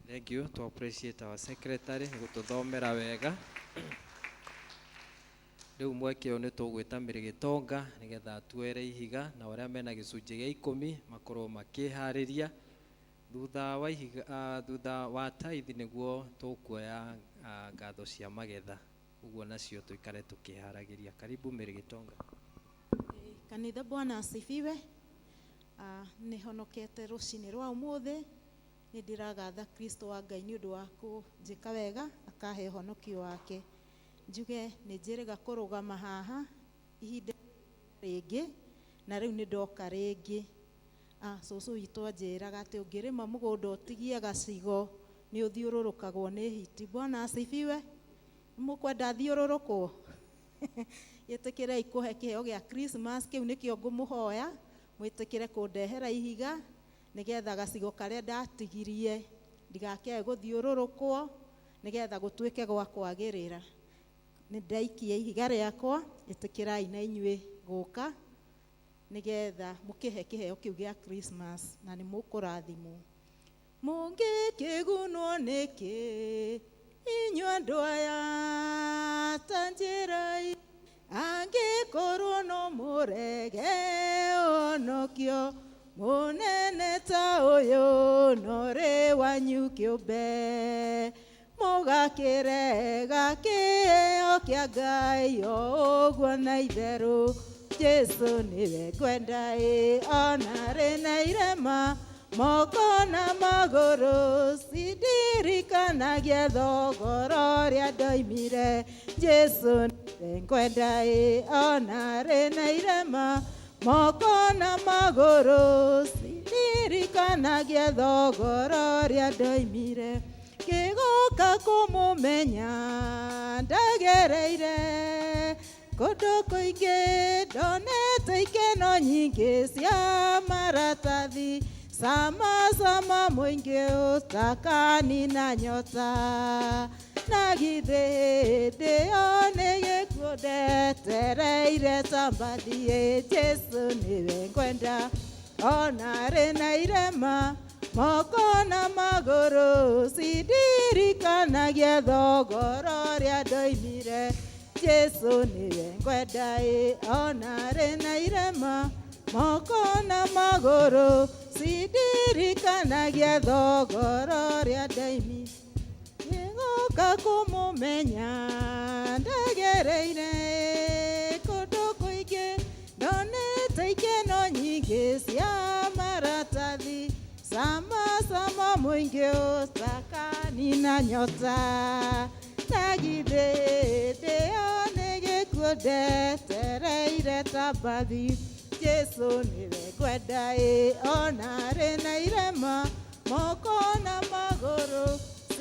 Thank you to appreciate our secretary nĩ gũtũthomera wega. Rĩu mweke ũyũ nĩ tũgwĩta Mĩrĩ Gĩtonga nĩgetha atuere ihiga, na arĩa mena gĩcunjĩ gĩa 10 makorwo makĩharĩria. Thutha wa ihiga, thutha wa tithe, nĩguo tũkuoya ngatho cia magetha, ũguo nacio tũikare tũkĩharagĩria. Karibu Mĩrĩ Gĩtonga. Kanitha, Bwana asifiwe. Nĩ honokete rũcinĩ rwa ũmũthĩ. Nĩ ndĩragatha Kristo wa Ngai nĩ ũndũ wa kũnjĩka wega akahe ũhonokio wake. Njuge nĩ njĩrĩga kũrũgama haha ihinda rĩngĩ, na rĩu nĩ ndoka rĩngĩ. Cũcũ witũ anjĩraga atĩ ũngĩrĩma mũgũnda ũtigie gacigo nĩ ũthiũrũrũkagwo nĩ hiti. Bwana asifiwe. Mũkwenda thiũrũrũkwo? Ĩtĩkĩrei kũhe kĩheo gĩa Christmas, kĩu nĩkĩo ngũmũhoya mwĩtĩkĩre kũndehera ihiga nĩgetha gacigo karĩa ndatigirie ndigakĩae gũthiũrũrũkwo, nĩgetha gũtuĩke gwa kwagĩrĩra. Nĩ ndaikia ihiga rĩakwa, ĩtĩkĩrai na inyuĩ gũka nĩgetha mũkĩhe kĩheo kĩu gĩa Christmas, na nĩ mũkũrathimwo. Mũngĩkĩgunwo nĩkĩ inyuĩ andũ aya ta njĩrai, angĩkorwo no mũrege ũhonokio mũnene ta ũyũ norĩ wanyu kĩũmbe, mũgakĩrega kĩheo kĩa Ngai o ũguo na itherũ. Jesu nĩwe ngwenda ĩ, ona rĩ na irema moko na magũrũ, cindirikanagia thogora ũrĩa ndoimire. Jesu nĩwe ngwenda ĩ, ona rĩ na irema moko na magũrũ, cindirikanagia thogora ũrĩa ndoimire. Ngĩgoka kũmũmenya ndagereire kũndũ kũingĩ, ndonete ikeno nyingĩ cia maratathi, sama sama mũingĩ ũtakanina nyota. Na githĩ hĩndĩ ĩyo nĩ gĩkuũ ndetereire ta mbathi ĩ, Jesũ nĩwe ngwenda. Ona arĩ na irema moko na magũrũ, cindirikanagia thogora ũrĩa ndoimire. Jesũ nĩwe ngwenda ĩ, ona arĩ na irema moko na magũrũ, cindirikanagia thogora ũrĩa ndoimire. Nĩgũka kũmũmenya ndagereire kũndũ kũingĩ, ndonete ikeno nyingĩ cia maratathi, cama cama mũingĩ ũtakanina nyota. Na githĩ hĩndĩ ĩyo nĩ gĩkuũ ndetereire ta mbathi, Jesũ nĩwe ngwenda ĩ, ona arĩ na irema moko na magũrũ,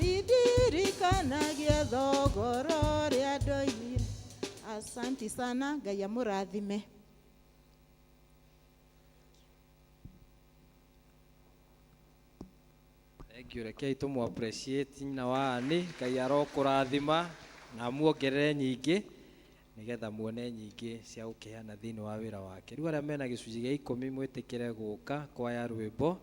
cindirikanagia thogora ũrĩa ndoimire. Asanti sana, Ngai amũrathime. Thank you. Rekei tũmũ appreciate nyina wa Ani. Ngai arokũrathima na amuongerere nyingĩ nĩgetha muone nyingĩ cia gũkĩheana thĩinĩ wa wĩra wake. Rĩu arĩa mena gĩcunjĩ gĩa ikũmi mwĩtĩkĩre gũka kwaya rwĩmbo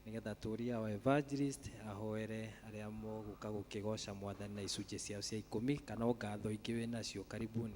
nĩgetha tũrie our evangelist ahoere arĩa mogũka gũkĩgoca Mwathani na icunjĩ ciao cia ikũmi kana o ngatho ingĩ wĩnacio. Karibuni.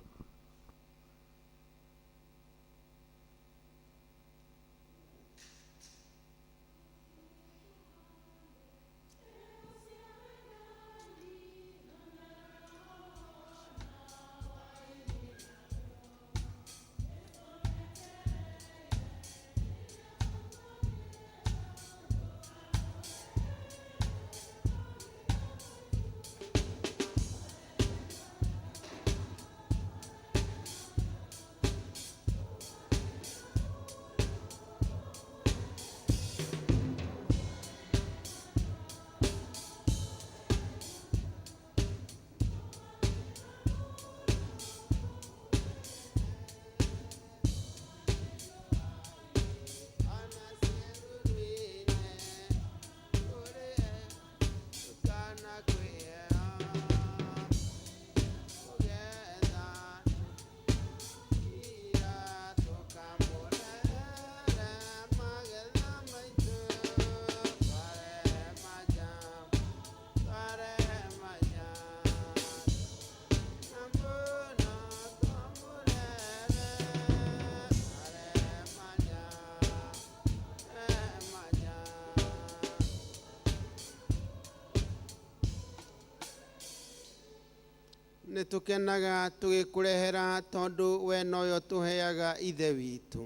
Nĩ tũkenaga tũgĩkũrehera tondũ we noyo tũheaga Ithe witũ.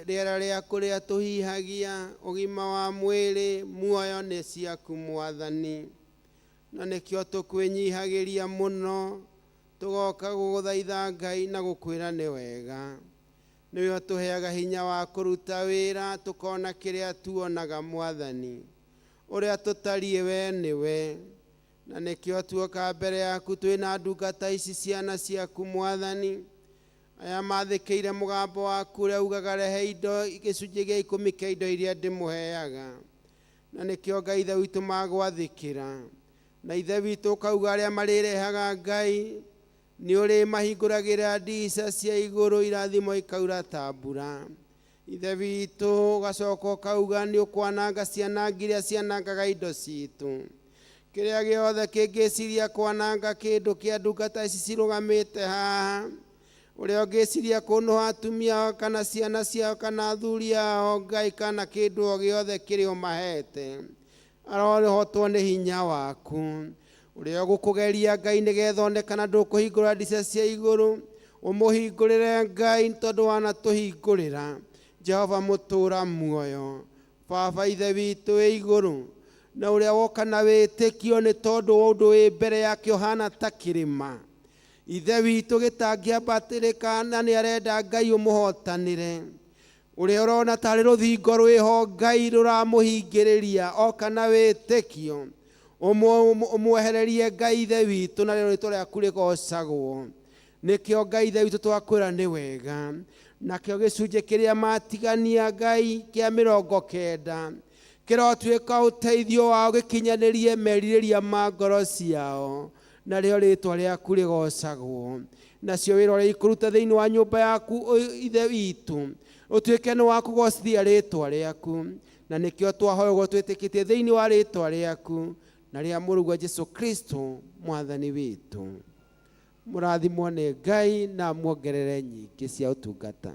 Rĩera rĩa kũrĩa tũhihagia, ũgima wa mwĩrĩ, muoyo nĩ ciaku Mwathani. Na nĩkĩo tũkwĩnyihagĩria mũno, tũgoka gũgũthaitha Ngai na gũkwĩra nĩ wega. Nĩwe ũtũheaga hinya wa kũruta wĩra, tũkona kĩrĩa tuonaga Mwathani. Ũrĩa tũtariĩ we nĩwe. Na nĩkĩo tuoka mbere yaku twĩna ndungata ici ciana ciaku Mwathani. Aya mathĩkĩire mũgambo waku ũrĩa ugaga rehe indo gĩcunjĩ gĩa ikũmi kĩa indo iria ndĩmũheaga. Na nĩkĩo Ngai Ithe witũ magwathĩkĩra. Na Ithe witũ ũkauga arĩa marĩrehaga Ngai nĩ ũrĩmahingũragĩra ndirica cia igũrũ irathimo ikaura ta mbura. Ithe witũ ũgacoka ũkauga nĩ ũkwananga cianangi iria cianangaga indo citũ. Kĩrĩa gĩothe kĩngĩciria kwananga kĩndũ kĩa ndungata ici cirũgamĩte haha, ũrĩa ũngĩciria kũnũha atumia ao kana ciana ciao kana athuri ao Ngai kana kĩndũ o gĩothe kĩrĩa ũmahete, arohotwo nĩ hinya waku. Ũrĩa ũgũkũgeria Ngai nĩgetha one kana ndũkũhingũra ndirica cia igũrũ, ũmũhingũrĩre Ngai tondũ wanatũhingũrĩra. Jehova mũtũra muoyo, Baba Ithe witũ wĩ igũrũ, na ũrĩa woka na wĩtĩkio nĩ tondũ wa ũndũ wĩ mbere yake ũhana ta kĩrĩma. Ithe witũ gĩtangĩambatĩrĩka na nĩ arenda Ngai ũmũhotanĩre. Ũrĩa ũrona tarĩ rũthingo rwĩho Ngai rũramũhingĩrĩria oka na wĩtĩkio, ũmwehererie Ngai Ithe witũ na rĩo rĩtwa rĩaku rĩgocagwo. Nĩkĩo Ngai Ithe witũ twakwĩra nĩ wega. Nakĩo gĩcunjĩ kĩrĩa matigania Ngai kĩa 90 Kĩrotuĩka ũteithio wao gĩkinyanĩrie merirĩria ma ngoro ciao, narĩo rĩtwa rĩaku rĩgocagwo. Nacio wĩra ũrĩa ikũruta thĩinĩ wa nyũmba yaku Ithe witũ ũtuĩke nĩ wa kũgocithia rĩtwa rĩaku, na nĩkĩo twahoya ũguo twĩtĩkĩtie thĩinĩ wa rĩtwa rĩaku na rĩa mũrũguo Jesu Kristo mwathani witũ. Mũrathimwo nĩ Ngai na muongerere nyingĩ cia ũtungata.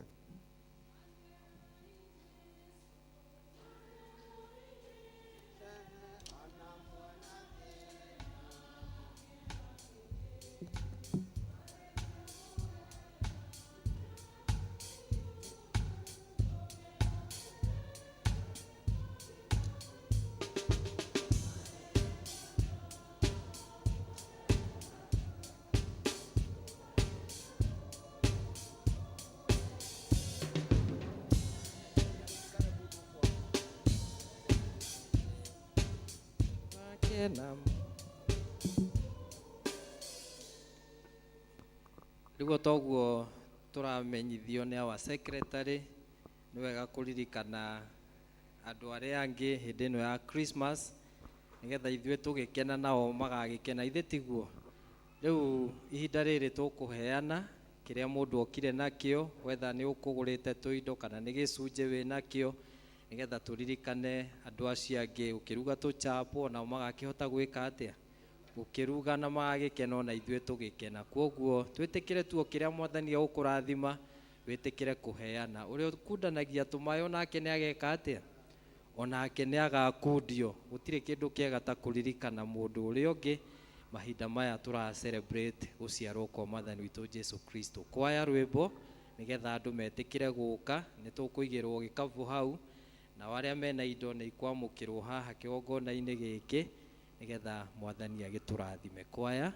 Rĩu toguo tũramenyithio nĩ our secretary, nĩ wega kũririkana andũ arĩa angĩ hĩndĩ ĩno ya Christmas, nĩgetha ithuĩ tũgĩkena nao magagĩkena, ithe tiguo? Rĩu ihinda rĩrĩ tũkũheana kĩrĩa mũndũ okire nakĩo, whether nĩ ũkũgũrĩte tũindo kana nĩ gĩcunjĩ wĩ nakĩo, nĩgetha tũririkane andũ acio angĩ. Ũkĩruga tũchapo nao magakĩhota gwĩka atĩa, gũkĩruga na magagĩkena ona ithuĩ tũgĩkena. Kwoguo twĩtĩkĩre tu o kĩrĩa mwathani egũkũrathima, wĩtĩkĩre kũheana. Ũrĩa ũkundanagia tũmaĩ onake nĩ ageka atĩa, onake nĩ agakundio. Gũtirĩ kĩndũ kĩega ta kũririkana mũndũ ũrĩa ũngĩ mahinda maya tũra celebrate gũciarwo kwa mwathani witũ Jesu Kristo. Kwaya rwĩmbo nĩgetha andũ metĩkĩre gũka, nĩ tũkũigĩrwo gĩkabu hau, nao arĩa mena indo nĩ ikwamũkĩrwo haha kĩgongona-inĩ gĩkĩ nĩgetha mwathani agĩtũrathime. Kwaya.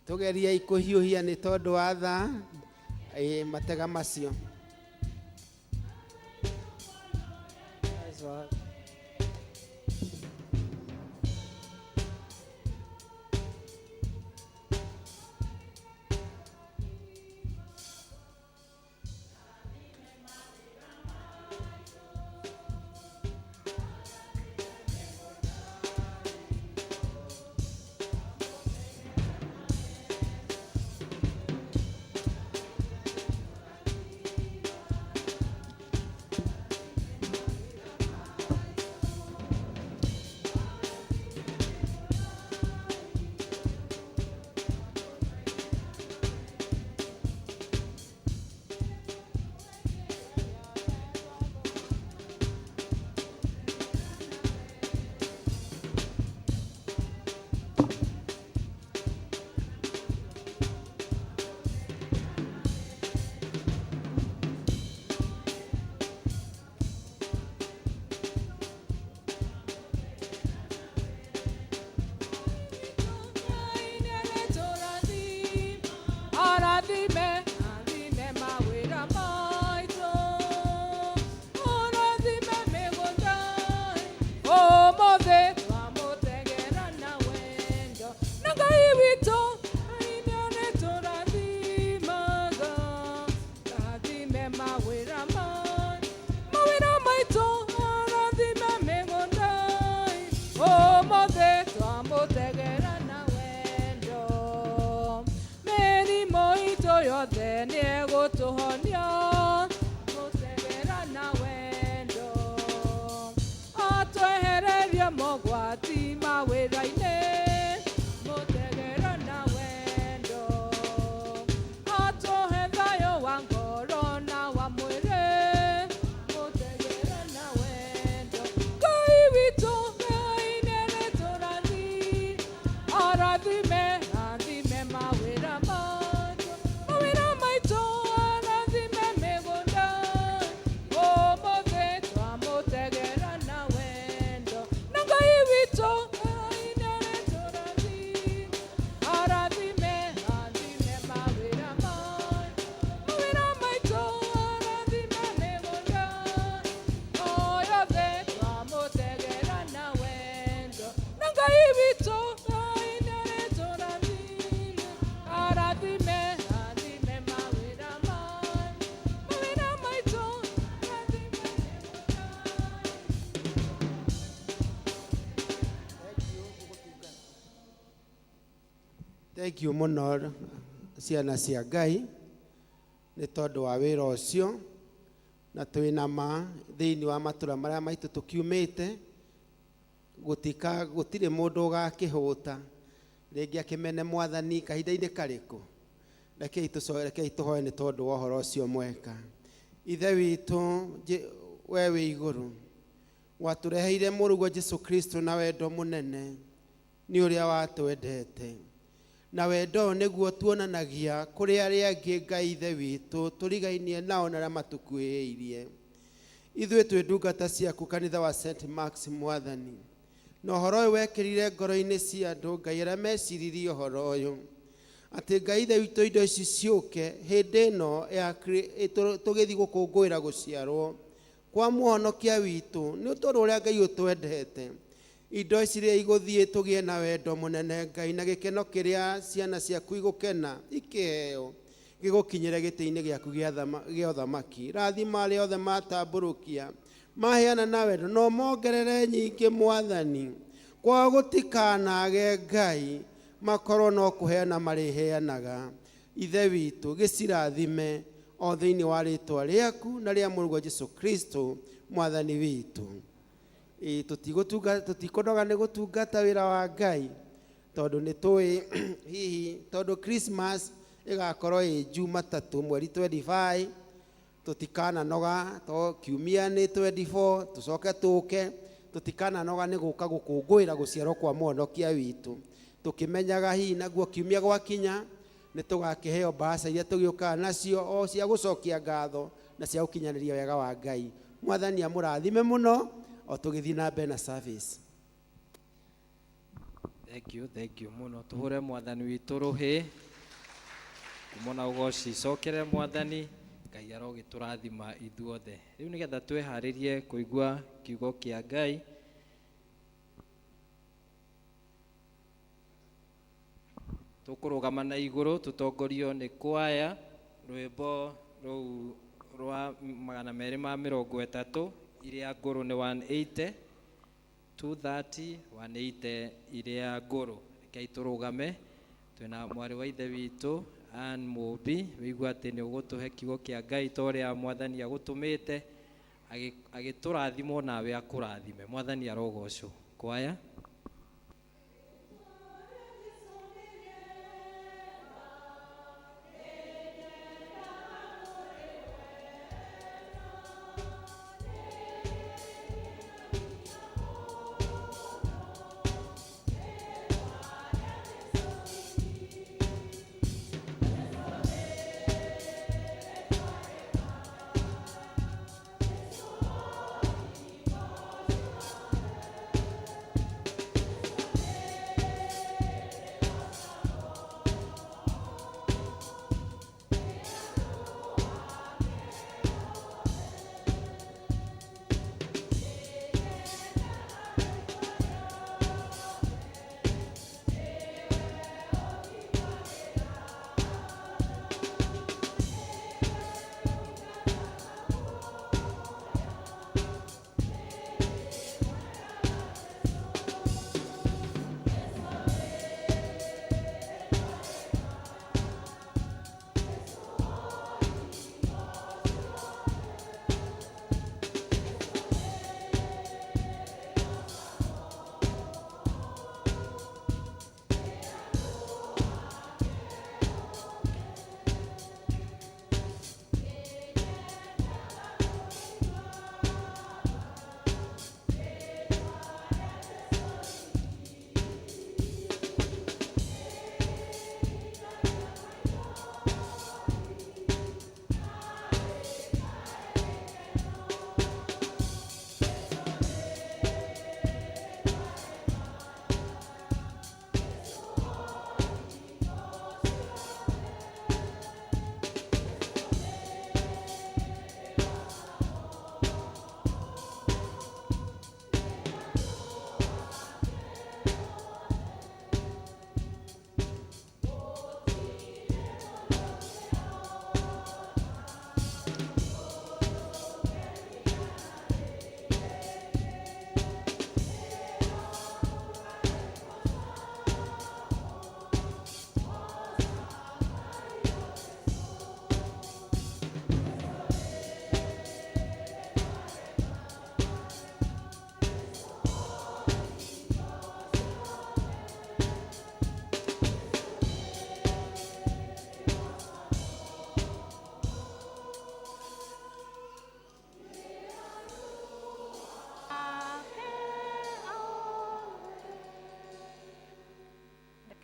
Tũgerie kũhiũhia nĩ tondũ wa thaa, matega macio. Ngai Thank you mũno ciana cia Ngai nĩ tondũ wa wĩra ũcio, na twĩna ma thĩinĩ wa matũra marĩa maitũ tũkiumĩte, gũtirĩ mũndũ ũgakĩhũta rĩngĩ akĩmene mwathani kahinda-inĩ karĩkũ. Rekei tũhoe nĩ tondũ wa ũhoro ũcio mwega. Ithe witũ we wĩ igũrũ, watũreheire mũrũguo Jesu Kristo na wendo mũnene nĩ ũrĩa watwendete, na wendo ũyũ nĩguo tuonanagia kũrĩ arĩa angĩ Ngai Ithe witũ tũrigainie nao na arĩa matũkuhĩrĩirie. Ithuĩ twĩ ndungata ciaku kanitha wa St Marks mwathani, na ũhoro ũyũ wekĩrire ngoro-inĩ cia andũ Ngai arĩa meciririe ũhoro ũyũ atĩ Ngai Ithe witũ indo ici ciũke hĩndĩ ĩno ya tũgĩthiĩ gũkũngũĩra gũciarwo kwa mũhonokia witũ nĩ tondũ ũrĩa Ngai ũtwendete. Indo ici rĩrĩa igũthiĩ tũgĩe na wendo mũnene Ngai, na gĩkeno kĩrĩa ciana ciaku igũkena ikĩheo gĩgũkinyĩre gĩtĩ-inĩ gĩaku gĩa ũthamaki. Rathima arĩa othe matambũrũkia maheana na wendo, no mongerere nyingĩ mwathani, kwao gũtikanage Ngai makorwo no kũheana marĩheanaga. Ithe witũ gĩcirathime o thĩinĩ wa rĩtwa rĩaku na rĩa mũrũguo Jesu Kristo mwathani witũ. Tũtikũnoga nĩ gũtungata wĩra wa Ngai tondũ nĩ tũĩ hihi tondũ Christmas ĩgakorwo ĩ Jumatatũ mweri 25, tũtikananoga to kiumia nĩ 24 tũcoke tũke, tũtikananoga nĩ gũka gũkũngũĩra gũciarwo kwa mũhonokia witũ, tũkĩmenyaga hihi naguo kiumia gwakinya nĩ tũgakĩheo mbaca iria tũgĩũkaga nacio o cia gũcokia ngatho na cia gũkinyanĩria wega wa Ngai. Mwathani amũrathime mũno o tũgĩthiĩ na mbere na service. Thank you, thank you mũno. Tũhũre mwathani witũ rũhĩ kumona ũgoci cokere mwathani. Ngai arogĩtũrathima ithuothe. Rĩu nĩgetha twĩharĩrie kũigua kiugo kĩa Ngai, tũkũrũgama na igũrũ tũtongorio nĩ kwaya rwĩmbo rũu rwa 230 iria ngũrũ nĩ 180 230 180 iria ngũrũ. Rekei tũrũgame, twĩna mwarĩ wa ithe witũ Ann Mũmbi, wĩigua atĩ nĩ ũgũtũhe kiugo kĩa Ngai ta ũrĩa mwathani agũtũmĩte, agĩtũrathimwo nawe akũrathime. Mwathani arogocwo. Kwaya.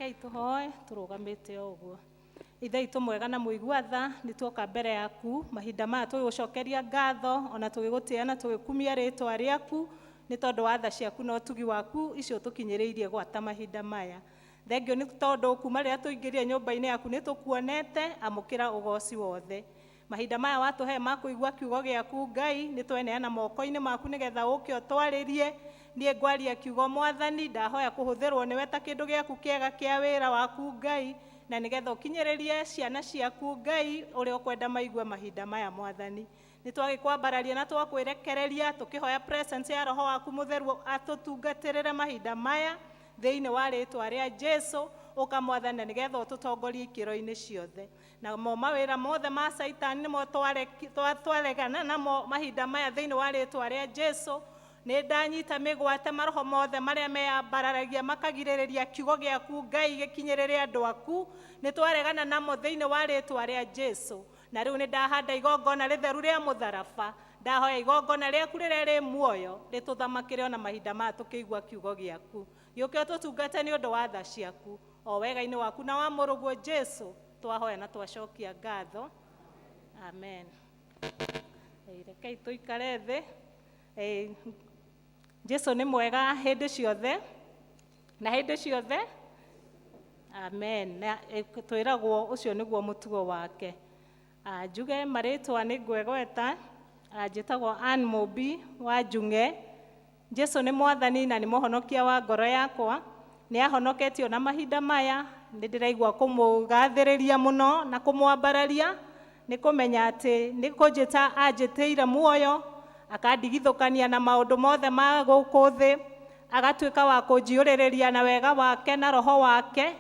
Rekei tũhoe tũrũgamĩte o ũguo. Ithe witũ mwega na mũigua tha, nĩ tuoka mbere yaku mahinda maya tũgĩgũcokeria ngatho ona tũgĩgũtĩa na tũgĩkumia rĩtwa rĩaku nĩ tondũ wa tha ciaku na ũtugi waku icio tũkinyĩrĩirie gwata mahinda maya. Thengio nĩ tondũ kuma rĩrĩa tũingĩrire nyũmba-inĩ yaku nĩ tũkuonete, amũkĩra ũgoci wothe. Mahinda maya watũhe ma kũigua kiugo gĩaku Ngai, nĩ tweneana moko-inĩ maku nĩgetha ũke ũtwarĩrie. Niĩ ngwaria kiugo Mwathani, ndahoya kũhũthĩrwo nĩwe ta kĩndũ gĩaku kĩega kĩa wĩra waku Ngai, na nĩgetha ũkinyĩrĩrie ciana ciaku Ngai ũrĩa ũkwenda maigue mahinda maya Mwathani. Nĩ twagĩkwambararia na twakwĩrekereria tũkĩhoya presence ya Roho waku Mũtheru atũtungatĩrĩre mahinda maya thĩinĩ wa rĩtwa rĩa Jesu. Ũka Mwathani na nĩgetha ũtũtongorie ikĩro-inĩ ciothe. Namo mawĩra mothe ma Caitani nĩmo twaregana namo mahinda maya thĩinĩ wa rĩtwa rĩa Jesu. Nĩ ndanyita mĩgwate maroho mothe marĩa meyambararagia makagirĩrĩria kiugo gĩaku Ngai gĩkinyĩrĩre andũ aku, nĩ twaregana namo thĩinĩ wa rĩtwa rĩa Jesu. Na rĩu nĩ ndahanda igongona rĩtheru rĩa mũtharaba, ndahoya igongona rĩaku rĩrĩa rĩ muoyo rĩtũthamakĩre ona mahinda maya tũkĩigua kiugo gĩaku. Gĩũke ũtũtungate nĩ ũndũ wa tha ciaku, o wega-inĩ waku na wa mũrũguo Jesu, twahoya na twacokia ngatho. Amen. Rekei tũikare thĩ. Jesu nĩ mwega hĩndĩ ciothe na hĩndĩ ciothe. Amen. Na twĩragwo ũcio nĩguo mũtugo wake. Njuge marĩtwa nĩ ngwegweta. Njĩtagwo Ann Mũmbi wa Njung'e. Jesu nĩ Mwathani na nĩ mũhonokia wa ngoro yakwa. Nĩ ahonoketio na mahinda maya, nĩ ndĩraigua kũmũgathĩrĩria mũno na kũmwambararia, nĩ kũmenya atĩ nĩ kũnjĩta anjĩtĩire muoyo, akandigithũkania na maũndũ mothe ma gũkũ thĩ, agatuĩka wa kũnjiyũrĩrĩria na wega wake na roho wake,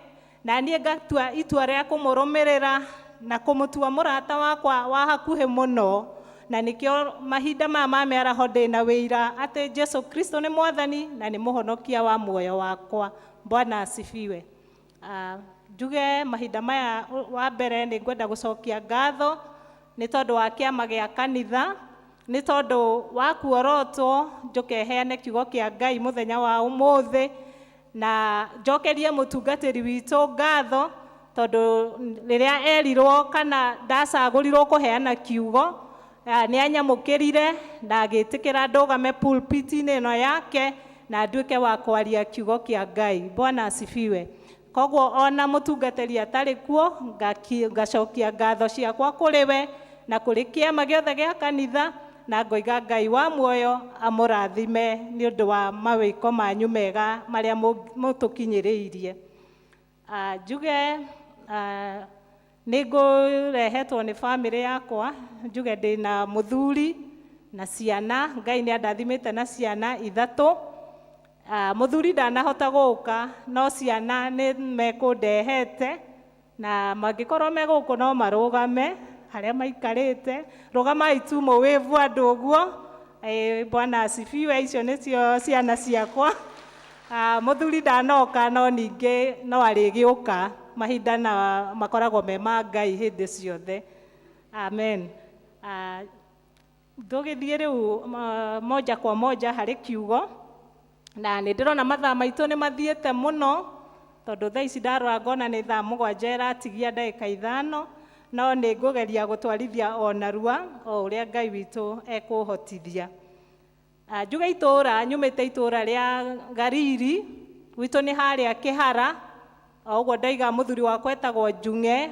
na niĩ ngatua itua rĩa kũmũrũmĩrĩra na kũmũtua mũrata wakwa wa hakuhĩ mũno. Na nĩkĩo mahinda maya ma mĩaraho ndĩna wĩira atĩ Jesu Kristo nĩ Mwathani na nĩ mũhonokia wa muoyo wakwa. Bwana asifiwe. Njuge mahinda maya wa mbere nĩ ngwenda gũcokia ngatho nĩ tondũ wa kĩama gĩa kanitha, nĩ tondũ wa kuorotwo njũke heane kiugo kĩa Ngai mũthenya wa ũmũthĩ, na njokerie mũtungatĩri witũ ngatho tondũ rĩrĩa erirwo kana ndacagũrirwo kũheana kiugo, nĩ anyamũkĩrire na agĩtĩkĩra ndũgame pulpit-inĩ ĩno yake na nduĩke wa kwaria kiugo kĩa Ngai. Bwana asifiwe. Koguo ona mũtungatĩri atarĩ kuo, ngacokia ngatho ciakwa kũrĩ we na kũrĩ kĩama gĩothe gĩa kanitha, na ngoiga Ngai wa muoyo amũrathime nĩ ũndũ wa mawĩko manyu mega marĩa mũtũkinyĩrĩirie. Njuge nĩ ngũrehetwo nĩ bamĩrĩ yakwa, njuge ndĩna mũthuri na ciana, Ngai nĩ andathimĩte na ciana ithatũ. Mũthuri ndanahota gũka, no ciana nĩ mekũndehete, na mangĩkorwo me gũkũ no marũgame harĩa maikarĩte. Rũgamai tu mũwĩvu andũ ũguo. Bwana asifiwe. Icio nĩcio ciana ciakwa. Mũthuri ndanoka, no ningĩ no arĩgĩũka mahinda na makoragwo me ma Ngai hĩndĩ ciothe. Amen. Tũgĩthiĩ rĩu moja kwa moja harĩ kiugo, na nĩ ndĩrona mathaa maitũ nĩ mathiĩte mũno, tondũ thaa ici ndarora ngona nĩ thaa 7 ĩratigia ndagĩka 5, no nĩ ngũgeria gũtwarithia o narua o ũrĩa Ngai witũ ekũhotithia. Njuge itũũra, nyumĩte itũũra rĩa Gariri, gwitũ nĩ harĩa Kĩhara, o ũguo ndaiga mũthuri wakwa etagwo Njung'e,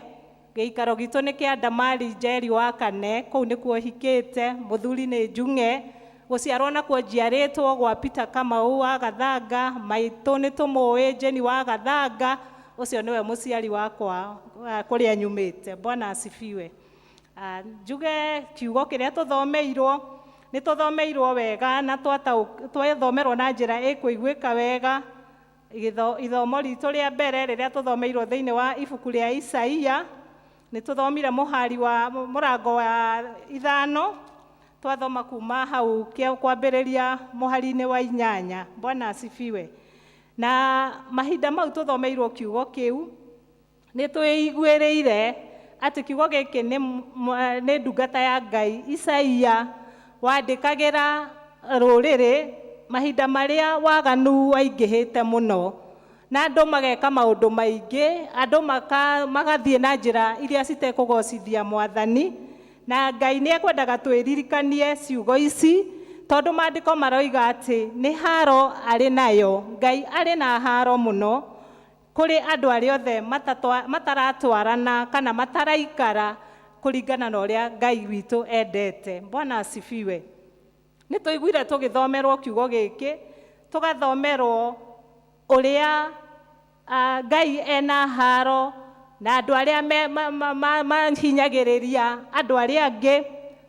gĩikaro gitũ nĩ kĩa Ndamari Njeri wa Kane, kũu nĩkuo hikĩte, mũthuri nĩ Njung'e, gũciarwo nakuo njiarĩtwo gwa Peter Kamau wa Gathanga, maitũ nĩ tũmũĩ Jane wa Gathanga, ũcio nĩwe mũciari wakwa kũrĩa nyumĩte. Bwana asifiwe. Njuge kiugo kĩrĩa tũthomeirwo, nĩ tũthomeirwo wega na twathomerwo na njĩra ĩkũiguĩka wega. Ithomo ritũ rĩa mbere rĩrĩa tũthomeirwo thĩinĩ wa ibuku rĩa Isaia, nĩ tũthomire mũhari wa mũrango wa 5, twathoma kuma hau kwambĩrĩria mũhari-inĩ wa 8. Bwana asifiwe. Na mahinda mau tũthomeirwo kiugo kĩu, nĩ twĩiguĩrĩire atĩ kiugo gĩkĩ nĩ ndungata ya Ngai Isaia wandĩkagĩra rũrĩrĩ mahinda marĩa waganu waingĩhĩte mũno. Na andũ mageka maũndũ maingĩ, andũ magathiĩ na njĩra iria citekũgocithia Mwathani. Na Ngai nĩ ekwendaga twĩririkanie ciugo ici, tondũ maandĩko maroiga atĩ nĩ haro arĩ nayo. Ngai arĩ na haro mũno kũrĩ andũ arĩa othe mataratwarana kana mataraikara kũringana na ũrĩa Ngai witũ endete. Bwana asifiwe. Nĩ tũiguire tũgĩthomerwo kiugo gĩkĩ, tũgathomerwo ũrĩa Ngai ena haro na andũ arĩa mahinyagĩrĩria andũ arĩa angĩ.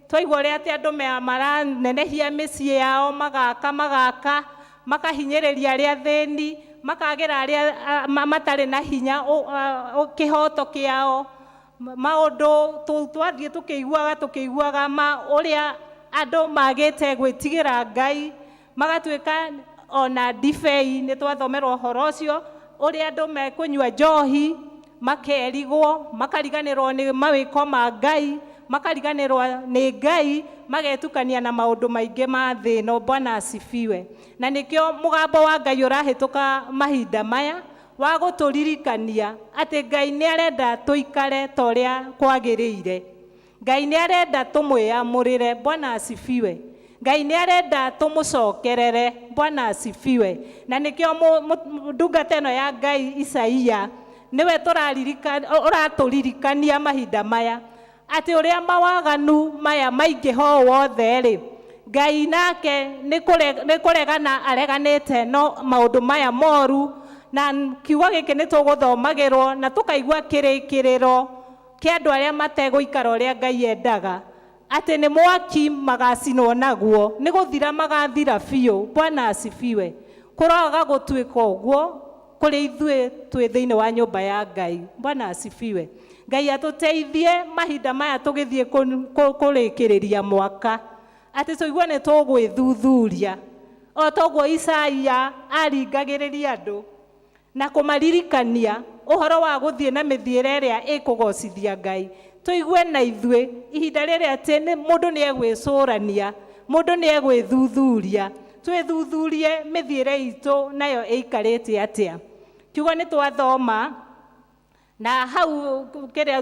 Twaigua ũrĩa atĩ andũ maranenehia mĩciĩ yao, magaka, magaka, makahinyĩrĩria arĩa athĩni, makagĩra arĩa matarĩ na hinya kĩhoto kĩao. Maũndũ twathiĩ tũkĩiguaga, tũkĩiguaga ma ũrĩa andũ magĩte gwĩtigĩra Ngai, magatuĩka ona ndibei. Nĩ twathomerwo ũhoro ũcio, ũrĩa andũ mekũnyua njohi makerigwo, makariganĩrwo nĩ mawĩko ma Ngai, makariganĩrwo nĩ Ngai, magetukania na maũndũ maingĩ ma thĩ ĩno. Bwana asifiwe. Na nĩkĩo mũgambo wa Ngai ũrahĩtũka mahinda maya wa gũtũririkania atĩ Ngai nĩ arenda tũikare ta ũrĩa kwagĩrĩire. Ngai nĩ arenda tũmwĩamũrĩre. Bwana asifiwe. Ngai nĩ arenda tũmũcokerere. Bwana asifiwe. Na nĩkĩo ndungata ĩno ya Ngai Isaia nĩwe ũratũririkania mahinda maya atĩ ũrĩa mawaganu maya maingĩha ũũ wothe rĩ, Ngai nake nĩ kũregana areganĩte no maũndũ maya moru. Na kiugo gĩkĩ nĩ tũgũthomagĩrwo na tũkaigua kĩrĩkĩrĩro kĩa andũ arĩa mategũikara ũrĩa Ngai endaga, atĩ nĩ mwaki magacinwo naguo, nĩ gũthira magathira biũ. Bwana asifiwe. Kũroaga gũtuĩka ũguo kũrĩ ithuĩ twĩ thĩinĩ wa nyũmba ya Ngai. Bwana asifiwe. Ngai atũteithie mahinda maya tũgĩthiĩ kũrĩkĩrĩria mwaka, atĩ tũigue nĩ tũgwĩthuthuria o toguo Isaia aringagĩrĩria andũ na kũmaririkania ũhoro wa gũthiĩ na mĩthiĩre ĩrĩa ĩkũgocithia Ngai. Tũigue na ithuĩ ihinda rĩrĩa atĩ mũndũ nĩ egwĩcũrania, mũndũ nĩ egwĩthuthuria, twĩthuthurie mĩthiĩre itũ nayo ĩikarĩte atĩa. Kiugo nĩ twathoma na hau kĩrĩa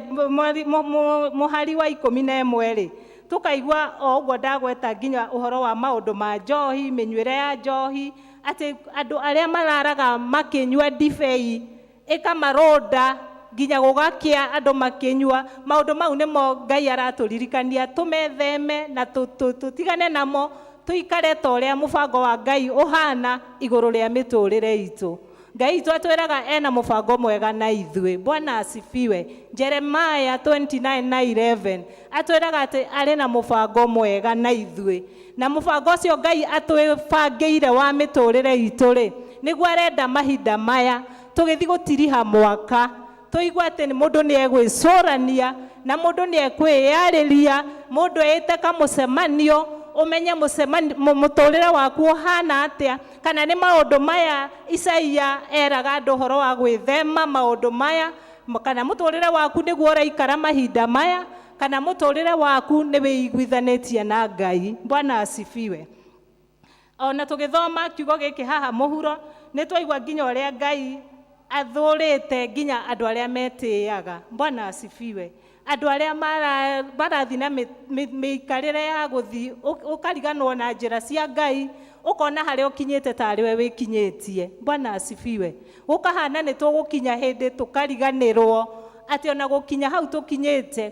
mũhari wa 11 rĩ, tũkaigua o ũguo ndagweta nginya ũhoro wa maũndũ ma njohi, mĩnyuĩre ya njohi, atĩ andũ arĩa mararaga makĩnyua ndibei ĩkamarũnda nginya gũgakĩa andũ makĩnyua. Maũndũ mau nĩmo Ngai aratũririkania tũmetheme na tũtigane namo, tũikare ta ũrĩa mũbango wa Ngai ũhana igũrũ rĩa mĩtũrĩre itũ. Ngai witũ atwĩraga ena mũbango mwega na ithuĩ. Bwana asifiwe. Jeremiah 29:11 atwĩraga atĩ arĩ na mũbango mwega na ithuĩ, na mũbango ũcio Ngai atwĩbangĩire wa mĩtũrĩre itũ rĩ, nĩguo arenda mahinda maya tũgĩthiĩ gũtiriha mwaka tũigue atĩ mũndũ nĩ egwĩcũrania na mũndũ nĩ ekwĩyarĩria, mũndũ eĩte kamũcemanio, ũmenye mũtũrĩre waku ũhana atĩa, kana nĩ maũndũ maya Isaia eraga andũ ũhoro wa gwĩthema maũndũ maya, kana mũtũrĩre waku nĩguo ũraikara mahinda maya, kana mũtũrĩre waku nĩ wĩiguithanĩtie na Ngai. Bwana asifiwe. Ona tũgĩthoma kiugo gĩkĩ haha mũhuro, nĩ twaigua nginya ũrĩa Ngai athũrĩte nginya andũ arĩa metĩaga. Bwana asifiwe. Andũ arĩa marathiĩ na mĩikarĩre ya gũthiĩ, ũkariganwo na njĩra cia Ngai, ũkona harĩa ũkinyĩte tarĩ we wĩkinyĩtie. Bwana asifiwe. Gũkahana nĩ tũgũkinya hĩndĩ tũkariganĩrwo atĩ ona gũkinya hau tũkinyĩte,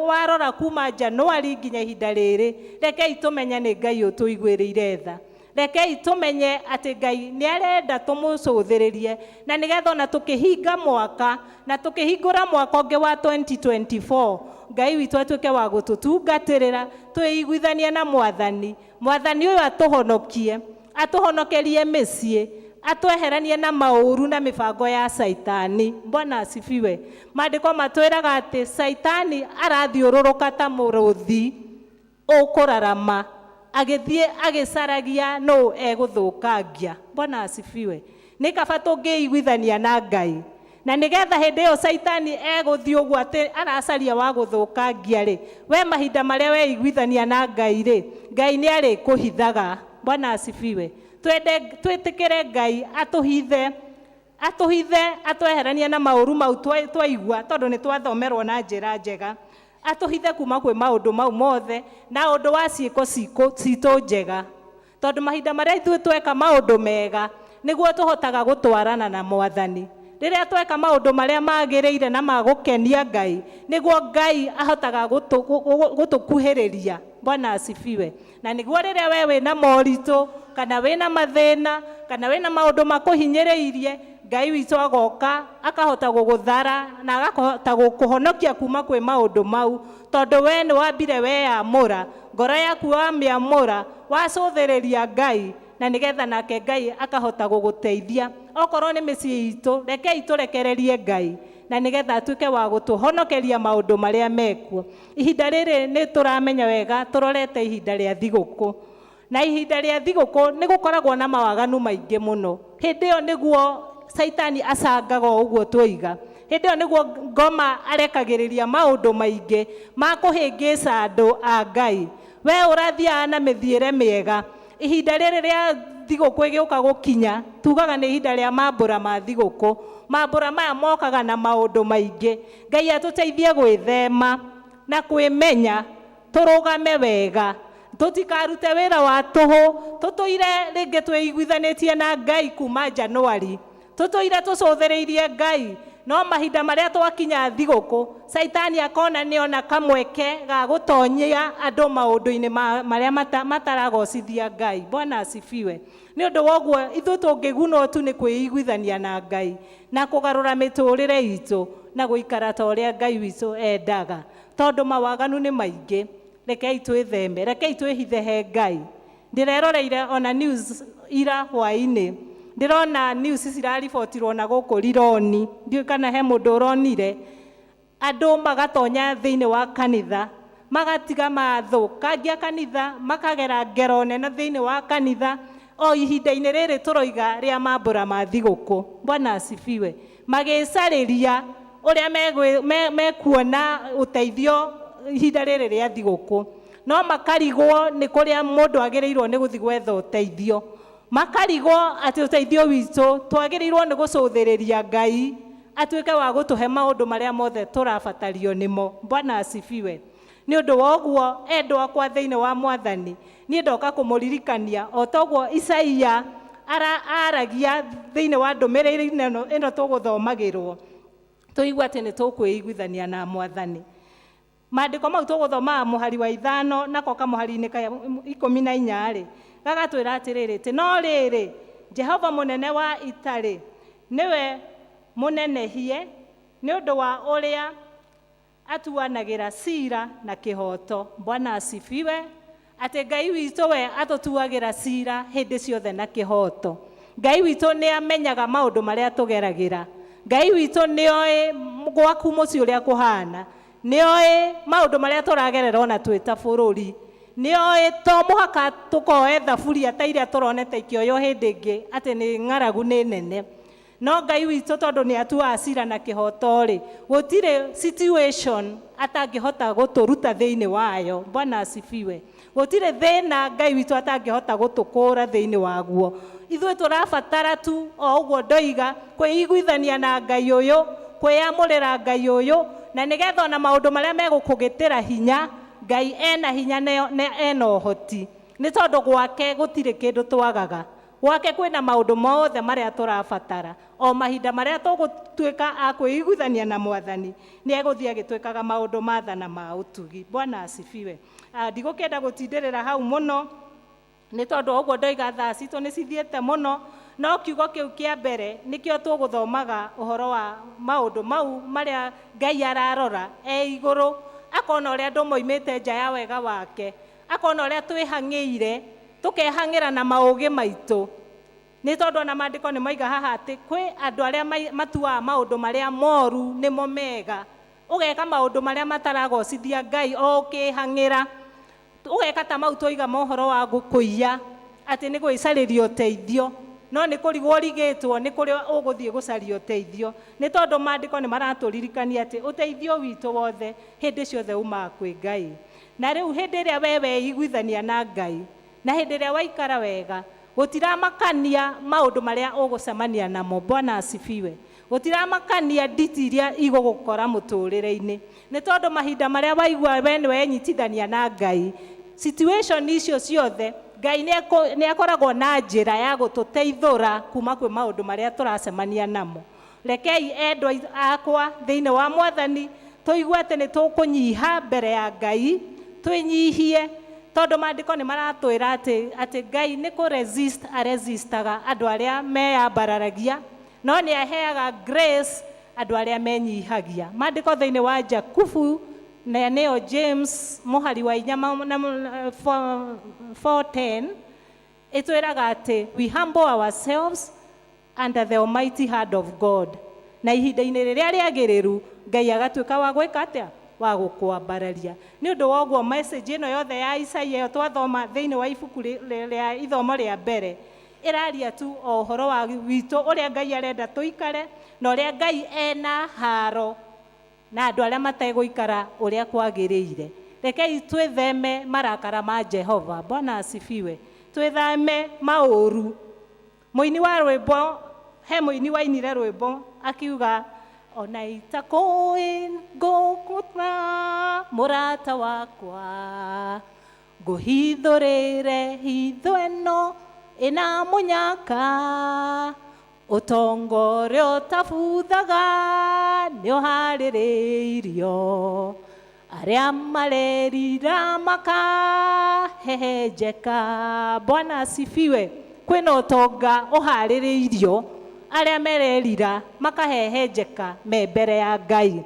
warora kuma Januari nginya ihinda rĩrĩ, rekei tũmenye nĩ Ngai ũtũiguĩrĩire tha. Rekei tũmenye atĩ Ngai nĩ arenda tũmũcũthĩrĩrie, na nĩgetha ona tũkĩhinga mwaka na tũkĩhingũra mwaka ũngĩ wa 2024, Ngai witũ atuĩke wa gũtũtungatĩrĩra, twĩiguithanie na Mwathani. Mwathani ũyũ atũhonokie, atũhonokerie mĩciĩ, atweheranie na maũru na mĩbango ya Caitani. Bwana asifiwe. Maandĩko matwĩraga atĩ Caitani arathiũrũrũka ta mũrũthi ũkũrarama, agĩthiĩ agĩcaragia nũ egũthũkangia. Bwana asifiwe. Nĩ kaba tũngĩiguithania na Ngai, na nĩgetha hĩndĩ ĩyo Caitani egũthiĩ ũguo atĩ aracaria wa gũthũkangia rĩ, we mahinda marĩa weiguithania na Ngai rĩ, Ngai nĩ arĩkũhithaga. Bwana asifiwe. Twende twĩtĩkĩre Ngai atũhithe, Atũhithe, atweheranie na maũru mau twaigua, tondũ nĩ twathomerwo na njĩra njega. Atũhithe kuma kwĩ maũndũ mau mothe na ũndũ wa ciĩko citũ njega. Tondũ mahinda marĩa ithuĩ tweka maũndũ mega, nĩguo tũhotaga gũtwarana na Mwathani. Rĩrĩa tweka maũndũ marĩa magĩrĩire na ma gũkenia Ngai, nĩguo Ngai ahotaga gũtũkuhĩrĩria. Bwana asifiwe. Na nĩguo rĩrĩa we wĩna moritũ, kana wĩna mathĩna, kana wĩna maũndũ makũhinyĩrĩirie, Ngai witũ agoka akahota gũgũthara na akahota gũkũhonokia kuma kwĩ maũndũ mau, tondũ we nĩ wambire weyamũra, ngoro yaku wamĩamũra, wacũthĩrĩria Ngai, na nĩgetha nake Ngai akahota gũgũteithia. Okorwo nĩ mĩciĩ itũ, rekei tũrekererie Ngai, na nĩgetha atuĩke wa gũtũhonokeria maũndũ marĩa mekuo. Ihinda rĩrĩ nĩ tũramenya wega tũrorete ihinda rĩa thigũkũ. Na ihinda rĩa thigũkũ nĩ gũkoragwo na mawaganu maingĩ mũno. Hĩndĩ ĩyo nĩguo Saitani acangaga o ũguo twoiga. Hĩndĩ ĩyo nĩguo ngoma arekagĩrĩria maũndũ maingĩ ma kũhĩngĩca andũ a Ngai. We ũrathiaga na mĩthiĩre mĩega. Ihinda rĩrĩ rĩa thigũkũ ĩgĩũka gũkinya, tugaga nĩ ihinda rĩa mambũra ma thigũkũ. Mambũra maya mokaga na maũndũ maingĩ. Ngai atũteithie gwĩthema na kwĩmenya, tũrũgame wega, tũtikarute wĩra wa tũhũ, tũtũire rĩngĩ twĩiguithanĩtie na Ngai kuma Januari, tũtũire tũcũthĩrĩirie Ngai, no mahinda marĩa twakinya thigũkũ, Saitani akona nĩona kamweke ga gũtonyia andũ maũndũ-inĩ marĩa mataragocithia Ngai. Bwana asifiwe. Nĩ ũndũ wa ũguo ithuĩ tũngĩgunwo tu nĩ kwĩiguithania na Ngai na kũgarũra mĩtũrĩre itũ na gũikara ta ũrĩa Ngai witũ endaga, tondũ mawaganu nĩ maingĩ. Rekei twĩtheme, rekei twĩhithe he Ngai. Ndĩreroreire ona news ira hwaĩ-inĩ, ndĩrona news ciraribotirwo na gũkũ Rironi, ndiũĩ kana he mũndũ ũronire, andũ magatonya thĩinĩ wa kanitha, magatiga mathũkangia kanitha, makagera ngero nene thĩinĩ wa kanitha, o ihinda-inĩ rĩrĩ tũroiga rĩa mambũra ma thigũkũ. Bwana asifiwe. Magĩcarĩria ũrĩa mekuona ũteithio ihinda rĩrĩ rĩa thigũkũ, no makarigwo nĩ kũrĩa mũndũ agĩrĩirwo nĩ gũthiĩ gwetha ũteithio. Makarigwo atĩ ũteithio witũ twagĩrĩirwo nĩ gũcũthĩrĩria Ngai atuĩke wa gũtũhe maũndũ marĩa mothe tũrabatario nĩmo. Bwana asifiwe. Nĩ ũndũ wa ũguo endwa akwa thĩinĩ wa Mwathani, niĩ ndoka kũmũririkania o ta ũguo Isaia aragia thĩinĩ wa ndũmĩrĩri ĩno tũgũthomagĩrwo, tũigue atĩ nĩ tũkwĩiguithania na Mwathani. Maandĩko mau tũgũthomaga mũhari wa 5 nako kamũhari-inĩ ka 14 rĩ, gagatwĩra atĩrĩrĩ, atĩ no rĩrĩ, Jehova mũnene wa ita-rĩ, nĩwe mũnenehie nĩ ũndũ wa ũrĩa atuanagĩra cira na kĩhooto. Bwana asifiwe. Atĩ Ngai witũ we atũtuagĩra cira hĩndĩ ciothe na kĩhooto. Ngai witũ nĩ amenyaga maũndũ marĩa tũgeragĩra. Ngai witũ nĩ oĩ gwaku mũciĩ ũrĩa kũhana, nĩ oĩ maũndũ marĩa tũragerera ona twĩ ta bũrũri, nĩ oĩ to mũhaka tũkoe thaburia ta iria tũronete ikĩoywo hĩndĩ ĩngĩ atĩ nĩ ng'aragu nĩ nene. No Ngai witũ tondũ nĩ atuaga cira na kĩhooto rĩ, gũtirĩ situation atangĩhota gũtũruta thĩinĩ wayo. Bwana asifiwe. Gũtirĩ thĩna Ngai witũ atangĩhota gũtũkũra thĩinĩ waguo. Ithuĩ tũrabatara tu o ũguo ndoiga kwĩiguithania na Ngai ũyũ, kwĩyamũrĩra Ngai ũyũ, na nĩgetha ona maũndũ marĩa megũkũgĩtĩra hinya, Ngai ena hinya na ena ũhoti. Nĩ tondũ gwake gũtirĩ kĩndũ twagaga. Gwake kwĩna maũndũ mothe marĩa tũrabatara. O mahinda marĩa tũgũtuĩka a kwĩiguithania na Mwathani, nĩ egũthiĩ agĩtwĩkaga maũndũ ma tha na ma ũtugi. Bwana asifiwe. Ndigũkĩenda gũtindĩrĩra hau mũno, nĩ tondũ ũguo ndoiga thaa citũ nĩ cithiĩte mũno, no kiugo kĩu kĩa mbere nĩkĩo tũgũthomaga ũhoro wa maũndũ mau marĩa Ngai ararora e igũrũ, akona ũrĩa andũ moimĩte nja ya wega wake, akona ũrĩa twĩhang'ĩire, tũkehang'ĩra na maũgĩ maitũ. Nĩ tondũ ona maandĩko nĩ moiga haha atĩ kwĩ andũ arĩa matuaga maũndũ marĩa moru nĩmo mega, ũgeka maũndũ marĩa mataragocithia Ngai o ũkĩhang'ĩra, ũgeka ta mau twoiga mohoro wa gũkũiya atĩ nĩ gwĩcarĩria ũteithio, no nĩ kũrigwo ũrigĩtwo nĩ kũrĩa ũgũthiĩ gũcaria ũteithio. Nĩ tondũ maandĩko nĩ maratũririkania atĩ ũteithio witũ wothe hĩndĩ ciothe umaga kwĩ Ngai. Na rĩu hĩndĩ ĩrĩa we weiguithania na Ngai, na hĩndĩ ĩrĩa waikara wega, Gũtiramakania maũndũ marĩa ũgũcemania namo. Bwana asifiwe. Gũtiramakania nditi iria igũgũkora mũtũrĩre-inĩ, nĩ tondũ mahinda marĩa waigua we nĩ wenyitithania na Ngai, situation icio ciothe Ngai nĩ akoragwo na njĩra ya gũtũteithũra kuma kwĩ maũndũ marĩa tũracemania namo. Rekei endwa akwa thĩinĩ wa Mwathani tũigue atĩ nĩ tũkũnyiha mbere ya Ngai, twĩnyihie, tondũ maandĩko nĩ maratwĩra atĩ Ngai nĩ kũ resist aresistaga andũ arĩa meyambararagia, no nĩ aheaga grace andũ arĩa menyihagia. Maandĩko thĩinĩ wa Jakubu na nĩyo James mũhari wa inya na 4:10 ĩtwĩraga atĩ we humble ourselves under the almighty hand of God, na ihinda-inĩ rĩrĩa rĩagĩrĩru Ngai agatuĩka wa gwĩka atĩa? Wa gũkwambararia. Nĩ ũndũ wa ũguo message ĩno yothe ya Isaia ĩyo twathoma thĩinĩ wa ibuku rĩa ithomo rĩa mbere ĩraria tu o ũhoro wa witũ, ũrĩa Ngai arenda tũikare na ũrĩa Ngai ena haro na andũ arĩa mategũikara ũrĩa kwagĩrĩire. Rekei twĩtheme marakara ma Jehova. Bwana asifiwe. Twĩtheme maũru. Mũini wa rwĩmbo, he mũini wainire rwĩmbo akiuga, ona itakũĩ ngũkũta mũrata wakwa, ngũhithũrĩre hitho ĩno ĩna mũnyaka, ũtonga ũrĩa ũtabuthaga nĩ ũharĩrĩirio arĩa marerira makahehenjeka. Bwana asifiwe. Kwĩna ũtonga ũharĩrĩirio arĩa mererira makahehenjeka me mbere ya Ngai.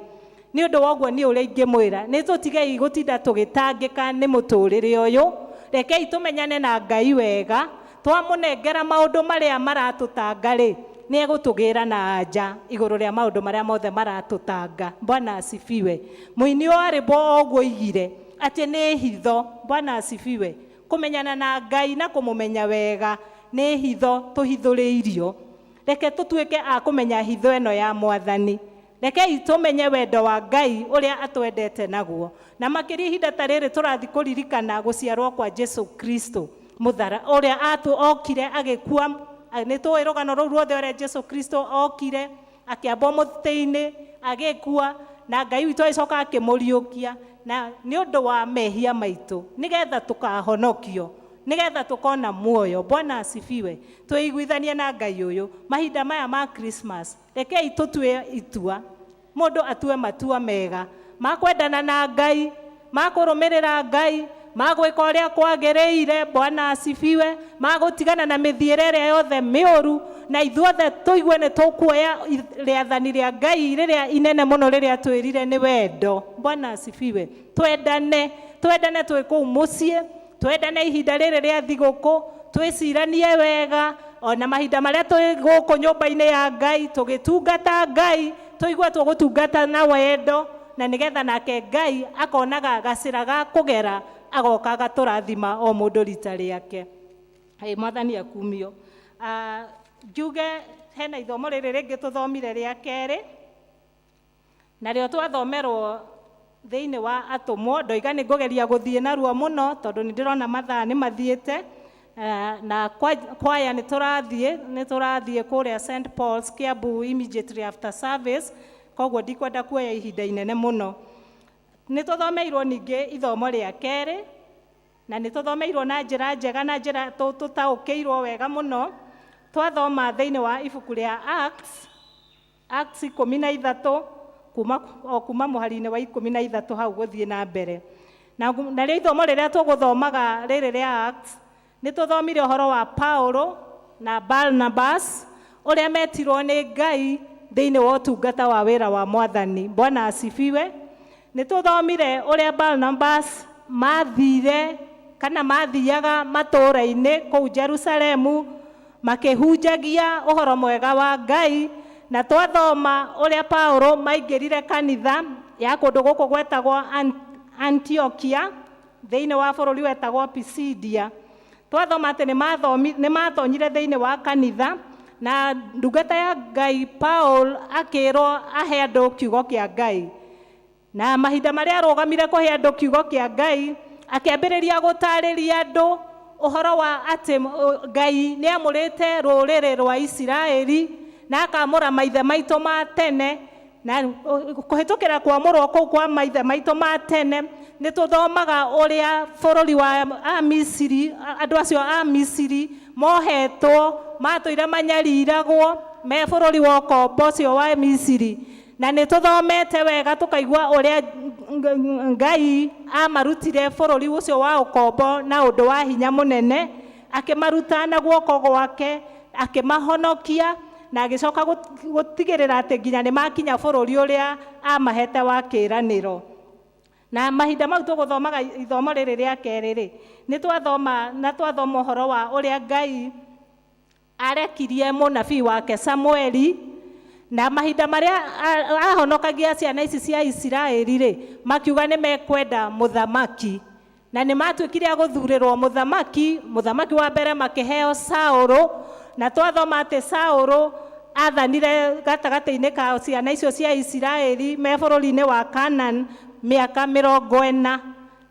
Nĩ ũndũ wa ũguo niĩ ũrĩa ingĩmwĩra nĩ tũtigei gũtinda tũgĩtangĩka nĩ mũtũrĩre ũyũ. Rekei tũmenyane na Ngai wega, twamũnengera maũndũ marĩa maratũtanga rĩ, nĩ egũtũgĩra na anja igũrũ rĩa maũndũ marĩa mothe maratũtanga. Bwana asifiwe. Mũini wa rwĩmbo o ũguo oigire atĩ nĩ hitho. Bwana asifiwe. Kũmenyana na Ngai na kũmũmenya wega nĩ hitho tũhithũrĩirio. Reke tũtuĩke a kũmenya hitho ĩno ya Mwathani. Rekei tũmenye wendo wa Ngai ũrĩa atwendete naguo, na makĩria ihinda ta rĩrĩ tũrathiĩ kũririkana gũciarwo kwa Jesu Kristo mũthara ũrĩa atũ okire agĩkua. Nĩ tũĩ rũgano rũu ruothe ũrĩa Jesu Kristo okire akĩambwo mũtĩ-inĩ agĩkua, na Ngai witũ agĩcoka akĩmũriũkia na nĩ ũndũ wa mehia maitũ, nĩgetha tũkahonokio, nĩgetha tũkona muoyo. Bwana asifiwe. Twĩiguithanie na Ngai ũyũ mahinda maya ma Christmas. Rekei tũtue itua, mũndũ atue matua mega ma kwendana na Ngai, ma kũrũmĩrĩra Ngai, ma gwĩka ũrĩa kwagĩrĩire. Bwana asifiwe. Ma gũtigana na mĩthiĩre ĩrĩa yothe mĩũru, na ithuothe tũigue nĩ tũkuoya rĩathani rĩa Ngai rĩrĩa inene mũno rĩrĩa twĩrire nĩ wendo. Bwana asifiwe. Twendane, twendane twĩ kũu mũciĩ, twendane ihinda rĩrĩ rĩa thigũkũ, twĩciranie wega ona mahinda marĩa twĩ gũkũ nyũmba-inĩ ya Ngai tũgĩtungata Ngai, tũigue tũgũtungata na wendo, na nĩgetha nake Ngai akonaga gacĩra ga kũgera agoka agatũrathima o mũndũ rita rĩake. Ĩ Mwathani akumio. Njuge hena ithomo rĩrĩ rĩngĩ tũthomire rĩa kerĩ, narĩo twathomerwo thĩinĩ wa atũmwo. Ndoiga nĩ ngũgeria gũthiĩ narua mũno tondũ nĩ ndĩrona mathaa nĩ mathiĩte. Na kwaya nĩ tũrathiĩ kũrĩa St Paul's Kiambu immediately after service, koguo ndikwenda kuoya ihinda inene mũno. Nĩ tũthomeirwo ningĩ ithomo rĩa kerĩ, na nĩ tũthomeirwo na njĩra njega, na njĩra tũtaũkĩirwo wega mũno. Twathoma thĩinĩ wa ibuku rĩa Acts 13, kuma o kuma mũhari-inĩ wa 13 hau gũthiĩ na mbere. Na narĩo ithomo rĩrĩa tũgũthomaga rĩrĩ rĩa Acts, nĩ tũthomire ũhoro wa Paulo na Barnabas ũrĩa metirwo nĩ Ngai thĩinĩ wa ũtungata wa wĩra wa Mwathani. Bwana asifiwe. Nĩ tũthomire ũrĩa Barnabas mathire kana mathiaga matũũra-inĩ kũu Jerusalemu makĩhunjagia ũhoro mwega wa Ngai, na twathoma ũrĩa Paulo maingĩrire kanitha ya kũndũ gũkũ gwetagwo Antiokia thĩinĩ wa bũrũri wetagwo Pisidia. Twathoma atĩ nĩ matonyire thĩinĩ wa kanitha, na ndungata ya Ngai Paul akĩrwo ahe andũ kiugo kĩa Ngai, na mahinda marĩa arũgamire kũhe andũ kiugo kĩa Ngai, akĩambĩrĩria gũtarĩria andũ Ũhoro wa atĩ Ngai nĩ amũrĩte rũrĩrĩ rwa Isiraeli na akamũra maithe maitũ ma tene, na kũhĩtũkĩra kwamũrwo kũu kwa maithe maitũ ma tene, nĩ tũthomaga ũrĩa bũrũri wa a Misiri, andũ acio a Misiri mohetwo, matũire manyariragwo me bũrũri wa ũkombo ũcio wa Misiri. Na nĩ tũthomete wega tũkaigua ũrĩa Ngai amarutire bũrũri ũcio wa ũkombo na ũndũ wa hinya mũnene, akĩmaruta na guoko gwake, akĩmahonokia, na agĩcoka gũtigĩrĩra atĩ nginya nĩ makinya bũrũri ũrĩa amahete wa kĩĩranĩro. Na mahinda mau tũgũthomaga ithomo rĩrĩ rĩa kerĩ rĩ, nĩ twathoma na twathoma ũhoro wa ũrĩa Ngai arekirie mũnabii wake Samueli, na mahinda marĩa ahonokagia ciana ici cia Isiraeli rĩ, makiuga nĩ mekwenda mũthamaki, na nĩ matuĩkire a gũthurĩrwo mũthamaki. Mũthamaki wa mbere makĩheo Saũlũ, na twathoma atĩ Saũlũ athanire gatagatĩ-inĩ ka ciana icio cia Isiraeli me bũrũri-inĩ wa Canaan mĩaka 40.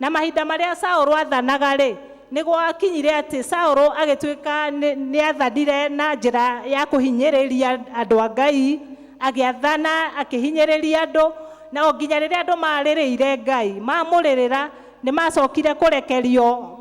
Na mahinda marĩa Saũlũ athanaga rĩ, nĩguo akinyire atĩ Saũlũ agĩtuĩka nĩ athanire na njĩra ya kũhinyĩrĩria andũ a Ngai, agĩathana akĩhinyĩrĩria andũ, na o nginya rĩrĩa andũ marĩrĩire Ngai mamũrĩrĩra, nĩ macokire kũrekerio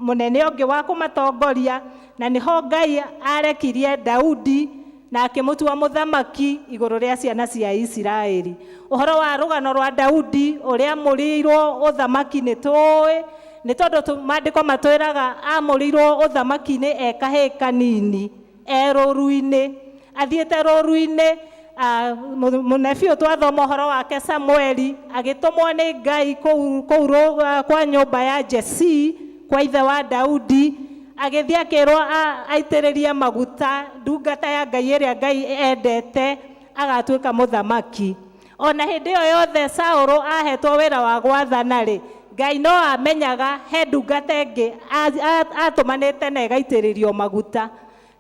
mũnene ũngĩ wa kũmatongoria, na nĩho Ngai arekirie Daudi na akĩmũtua mũthamaki igũrũ rĩa ciana cia Isiraeli. Ũhoro wa rũgano rwa Daudi ũrĩa amũrĩirwo ũthamaki nĩ tũĩ, nĩ tondũ maandĩko matwĩraga amũrĩirwo ũthamaki-inĩ e kahĩĩ kanini, e rũru-inĩ, athiĩte rũru-inĩ. Mũnabii ũyũ twathoma ũhoro wake Samueli agĩtũmwo nĩ Ngai kũu kwa nyũmba ya Jesii, kwa ithe wa Daudi, agĩthiĩ akĩrwo aitĩrĩrie maguta ndungata ya Ngai ĩrĩa Ngai endete agatuĩka mũthamaki. Ona hĩndĩ ĩyo yothe Saũlũ ahetwo wĩra wa gwathana rĩ, Ngai no amenyaga he ndungata ĩngĩ atũmanĩte na ĩgaitĩrĩrio maguta.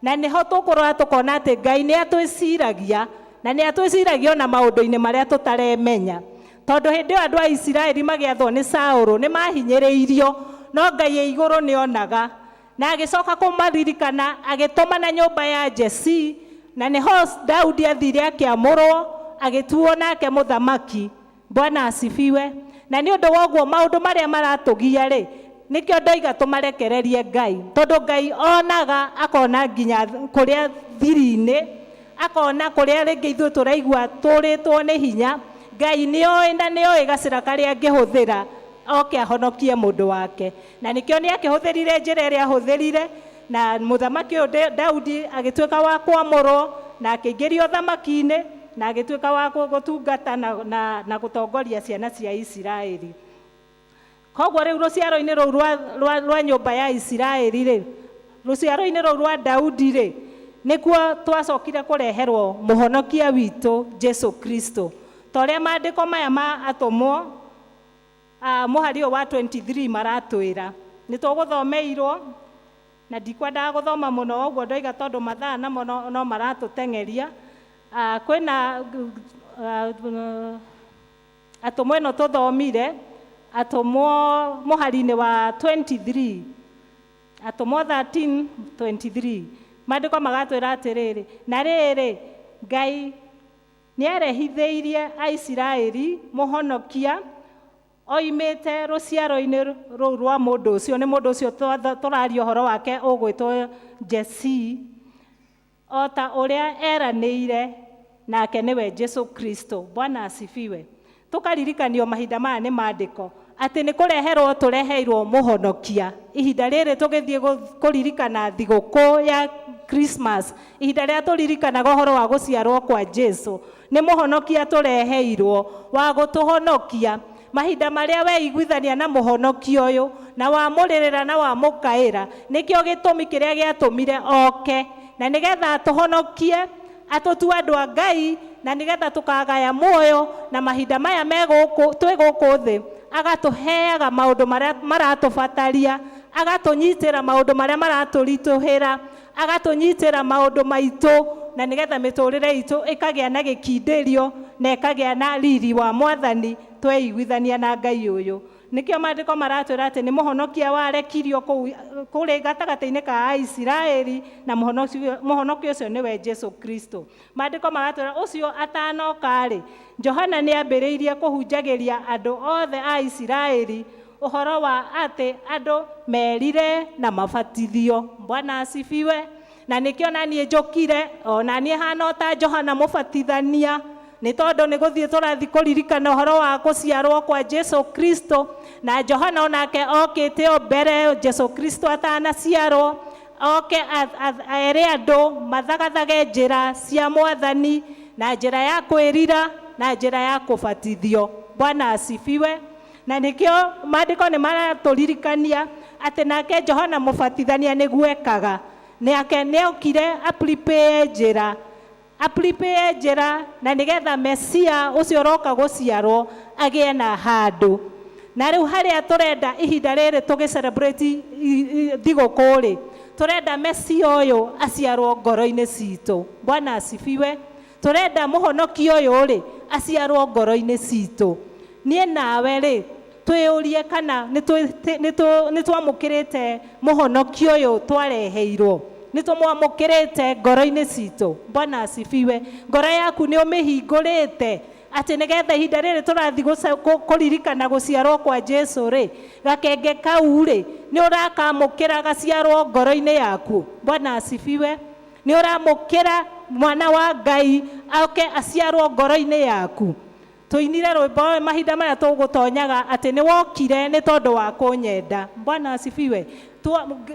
Na nĩho tũkũrora tũkona atĩ Ngai nĩ atwĩciragia, na nĩ atwĩciragia ona maũndũ-inĩ marĩa tũtaremenya. Tondũ hĩndĩ ĩyo andũ a Isiraeli magĩathwo nĩ Saũlũ nĩ mahinyĩrĩirio, no Ngai e igũrũ nĩ onaga. Na agĩcoka kũmaririkana, agĩtũmana nyũmba ya Jesii, na nĩho Daudi athire akĩamũrwo, agĩtuo nake mũthamaki. Bwana asifiwe. Na nĩ ũndũ wa ũguo maũndũ marĩa maratũgia rĩ, nĩkĩo ndoiga tũmarekererie Ngai, tondũ Ngai onaga, akona nginya kũrĩa thiri-inĩ, akona kũrĩa rĩngĩ ithuĩ tũraigua tũrĩtwo nĩ hinya. Ngai nĩ oĩ, na nĩ oĩ gacĩra karĩa angĩhũthĩra oke ahonokie mũndũ wake. Na nĩkĩo nĩ akĩhũthĩrire njĩra ĩrĩa ahũthĩrire, na mũthamaki ũyũ Daudi agĩtuĩka wa kwamũrwo na akĩingĩrio ũthamaki-inĩ, na agĩtuĩka wa gũtungata na gũtongoria ciana cia Isiraeli. Koguo rĩu rũciaro-inĩ rũu rwa nyũmba ya Isiraeli rĩ, rũciaro-inĩ rũu rwa Daudi rĩ, nĩkuo twacokire kũreherwo mũhonokia witũ Jesu Kristo. Ta ũrĩa maandĩko maya ma atũmwo, mũhari ũyũ wa 23 maratwĩra, nĩ tũgũthomeirwo, na ndikwendaga gũthoma mũno ũguo ndoiga tondũ mathaa namo no maratũteng'eria. Kwĩna atũmwo ĩno tũthomire, atũmwo mũhari-inĩ wa 23, atũmwo 13:23, maandĩko magatwĩra atĩrĩrĩ, na rĩrĩ, Ngai nĩarehithĩirie Aisiraeli mũhonokia oimĩte rũciaro-inĩ rũu rwa mũndũ ũcio, nĩ mũndũ ũcio tũraria ũhoro wake ũgwĩtwo Jesii, o ta ũrĩa eranĩire, nake nĩwe Jesu Kristo. Bwana asifiwe. Tũkaririkanio mahinda maya nĩ maandĩko atĩ nĩ kũreherwo tũreheirwo mũhonokia. Ihinda rĩrĩ tũgĩthiĩ kũririkana thigũkũ ya Christmas, ihinda rĩrĩa tũririkanaga ũhoro wa gũciarwo kwa Jesu, nĩ mũhonokia tũreheirwo wa gũtũhonokia. Mahinda marĩa weiguithania na mũhonokia ũyũ, na wamũrĩrĩra na wamũkaĩra, nĩkĩo gĩtũmi kĩrĩa gĩatũmire oke, na nĩgetha atũhonokie, atũtue andũ a Ngai, na nĩgetha tũkagaya muoyo na mahinda maya me gũkũ, twĩ gũkũ thĩ, agatũheaga maũndũ marĩa maratũbataria, agatũnyitĩra maũndũ marĩa maratũritũhĩra, agatũnyitĩra maũndũ maitũ, na nĩgetha mĩtũrĩre itũ ĩkagĩa na gĩkindĩrio na ĩkagĩa na riri wa Mwathani tweiguithania na Ngai ũyũ. Nĩkĩo maandĩko maratwĩra atĩ nĩ mũhonokia warekirio kũu kũrĩ gatagatĩ-inĩ ka Aisiraeli, na mũhonokia ũcio nĩwe Jesu Kristo. Maandĩko magatwĩra ũcio atanoka-rĩ, Johana nĩ ambĩrĩirie kũhunjagĩria andũ othe a Isiraeli ũhoro wa atĩ andũ merire na mabatithio. Bwana asifiwe. Na nĩkĩo na niĩ njũkire, ona niĩ hana o ta Johana mũbatithania, nĩ tondũ nĩ gũthiĩ tũrathiĩ kũririkana ũhoro wa gũciarwo kwa Jesu Kristo. Na Johana onake okĩte o mbere Jesu Kristo atanaciarwo, oke ere andũ mathagathage njĩra cia Mwathani na njĩra ya kwĩrira na njĩra ya kũbatithio. Bwana asifiwe. Na nĩkĩo maandĩko nĩ maratũririkania atĩ nake Johana mũbatithania nĩguo ekaga, nake nĩokire aprepare njĩra, aprepare njĩra na nĩgetha Mesia ũcio ũroka gũciarwo agĩe na handũ. Na rĩu harĩa tũrenda ihinda rĩrĩ tũgĩ celebrate thigũkũ rĩ, tũrenda Mesia ũyũ aciarwo ngoro-inĩ citũ. Bwana asifiwe. Tũrenda mũhonokia ũyũ rĩ aciarwo ngoro-inĩ citũ. Niĩ nawe rĩ twĩyũrie kana nĩ twamũkĩrĩte mũhonokia ũyũ twareheirwo, nĩ tũmwamũkĩrĩte ngoro-inĩ citũ. Bwana asifiwe. Ngoro yaku nĩ ũmĩhingũrĩte atĩ nĩgetha ihinda rĩrĩ tũrathiĩ kũririkana gũciarwo kwa Jesu rĩ, gakenge kau rĩ nĩ ũrakamũkĩra gaciarwo ngoro-inĩ yaku. Bwana asifiwe. Nĩ ũramũkĩra mwana wa Ngai oke aciarwo ngoro-inĩ yaku. Tũinire rwĩmbo mahinda marĩa tũgũtonyaga atĩ nĩ wokire nĩ tondũ wa kũnyenda. Bwana asifiwe.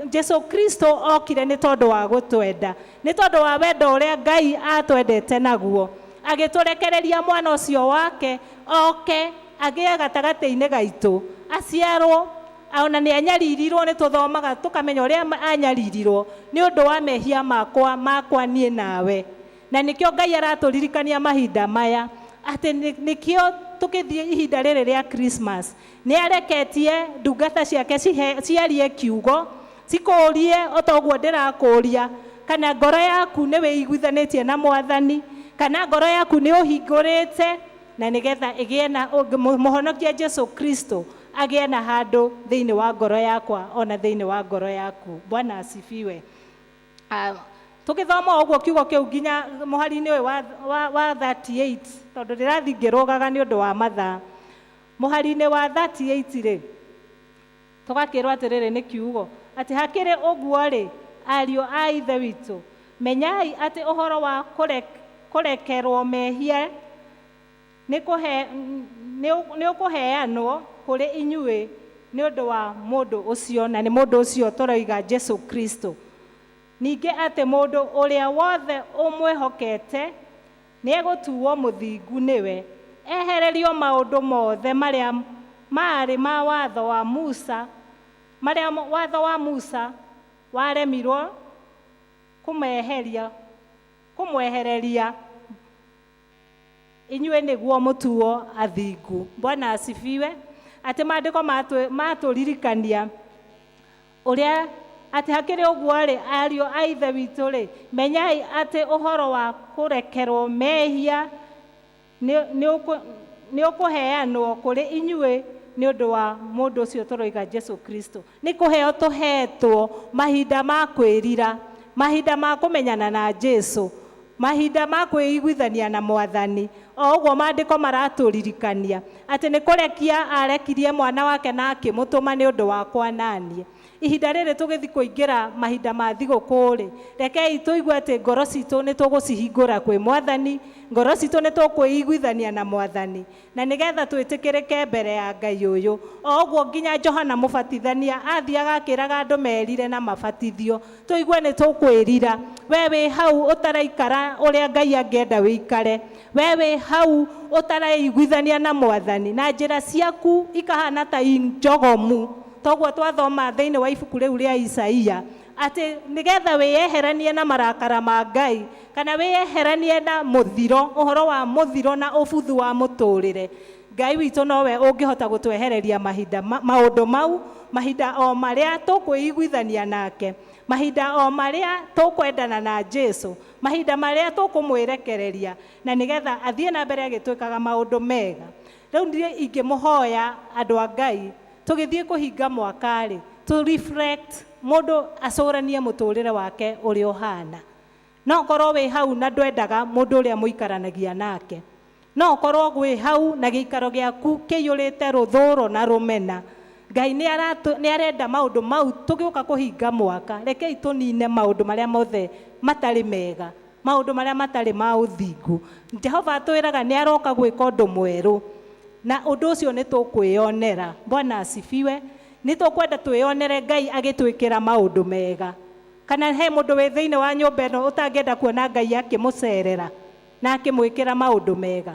Jesu Kristo okire nĩ tondũ wa gũtwenda, nĩ tondũ wa wendo ũrĩa Ngai atwendete naguo, agĩtũrekereria mwana ũcio wake oke agĩe gatagatĩ-inĩ gaitũ, aciarwo. Ona nĩ anyaririrwo, nĩ tũthomaga tũkamenya ũrĩa anyaririrwo nĩ ũndũ wa mehia makwa niĩ nawe. Na nĩkĩo Ngai aratũririkania mahinda maya atĩ nĩkĩo tũkĩthiĩ ihinda rĩrĩ rĩa Christmas, nĩ areketie ndungata ciake ciarie kiugo, cikũrie o ta ũguo ndĩrakũria, kana ngoro yaku nĩ wĩiguithanĩtie na Mwathani, kana ngoro yaku nĩ ũhingũrĩte na nĩgetha ĩgĩe na mũhonokia Jesu Kristo agĩe na handũ thĩinĩ wa ngoro yakwa ona thĩinĩ wa ngoro yaku. Bwana asifiwe. Tũgĩthoma ũguo kiugo kĩu nginya mũhari-inĩ ũyũ wa 38, tondũ ndĩrathiĩ ngĩrũgaga nĩ ũndũ wa mathaa. Mũhari-inĩ wa 38 rĩ, tũgakĩrwo atĩrĩrĩ nĩ kiugo atĩ hakĩrĩ ũguo rĩ, ariũ a Ithe witũ, menyai atĩ ũhoro wa kũrekerwo mehia nĩ ũkũheanwo kũrĩ inyuĩ nĩ ũndũ wa mũndũ ũcio, na nĩ mũndũ ũcio tũroiga Jesu Kristo. Ningĩ atĩ mũndũ ũrĩa wothe ũmwĩhokete nĩ egũtuo mũthingu nĩwe, ehererio maũndũ mothe marĩa maarĩ ma watho wa Musa, marĩa watho wa Musa waremirwo kũmwehereria inyuĩ nĩguo mũtuo athingu. Bwana asifiwe. Atĩ maandĩko matũririkania ũrĩa atĩ hakĩrĩ ũguo rĩ, ariũ a Ithe witũ rĩ, menyai atĩ ũhoro wa kũrekerwo mehia nĩ ũkũheanwo kũrĩ inyuĩ nĩ ũndũ wa mũndũ ũcio tũroiga Jesu Kristo. Nĩ kũheo tũhetwo mahinda ma kwĩrira, mahinda ma kũmenyana na Jesu, mahinda ma kwĩiguithania na Mwathani. O ũguo maandĩko maratũririkania atĩ nĩ kũrekia arekirie mwana wake na akĩmũtũma nĩ ũndũ wakwa naniĩ. Ihinda rĩrĩ tũgĩthiĩ kũingĩra mahinda ma thigũkũ rĩ, rekei tũigue atĩ ngoro citũ nĩ tũgũcihingũra kwĩ Mwathani, ngoro citũ nĩ tũkwĩiguithania na Mwathani, na nĩgetha twĩtĩkĩrĩke mbere ya Ngai ũyũ. O ũguo nginya Johana mũbatithania athiaga akĩraga andũ merire na mabatithio, tũigue nĩ tũkwĩrira. We wĩ hau ũtaraikara ũrĩa Ngai angĩenda wĩikare, we wĩ hau ũtaraiguithania na Mwathani, na njĩra ciaku ikahana ta njogomu. Toguo twathoma thĩinĩ wa ibuku rĩu rĩa Isaia atĩ nĩgetha wĩyeheranie na marakara ma Ngai, kana wĩyeheranie na mũthiro, ũhoro wa mũthiro na ũbuthu wa mũtũrĩre, Ngai witũ nowe ũngĩhota gũtwehereria mahinda maũndũ mau, mahinda o marĩa tũkwĩiguithania nake, mahinda o marĩa tũkwendana na Jesu, mahinda marĩa tũkũmwĩrekereria, na nĩgetha athiĩ na mbere agĩtwĩkaga maũndũ mega. Rĩu niĩ ingĩmũhoya andũ a Ngai, Tũgĩthiĩ kũhinga mwaka rĩ, to reflect, mũndũ acũranie mũtũrĩre wake ũrĩa ũhana. No ũkorwo wĩ hau na ndwendaga mũndũ ũrĩa mũikaranagia nake. No ũkorwo wĩ hau na gĩikaro gĩaku kĩiyũrĩte rũthũro na rũmena. Ngai nĩ arenda maũndũ mau tũgĩũka kũhinga mwaka. Rekei tũnine maũndũ marĩa mothe matarĩ mega, maũndũ marĩa matarĩ ma ũthingu. Jehova atwĩraga nĩ aroka gwĩka ũndũ mwerũ, na ũndũ ũcio nĩ tũkwĩyonera. Bwana asifiwe. Nĩ tũkwenda twĩyonere Ngai agĩtwĩkĩra maũndũ mega. Kana he mũndũ wĩ thĩinĩ wa nyũmba ĩno ũtangĩenda kuona Ngai akĩmũcerera na akĩmwĩkĩra maũndũ mega?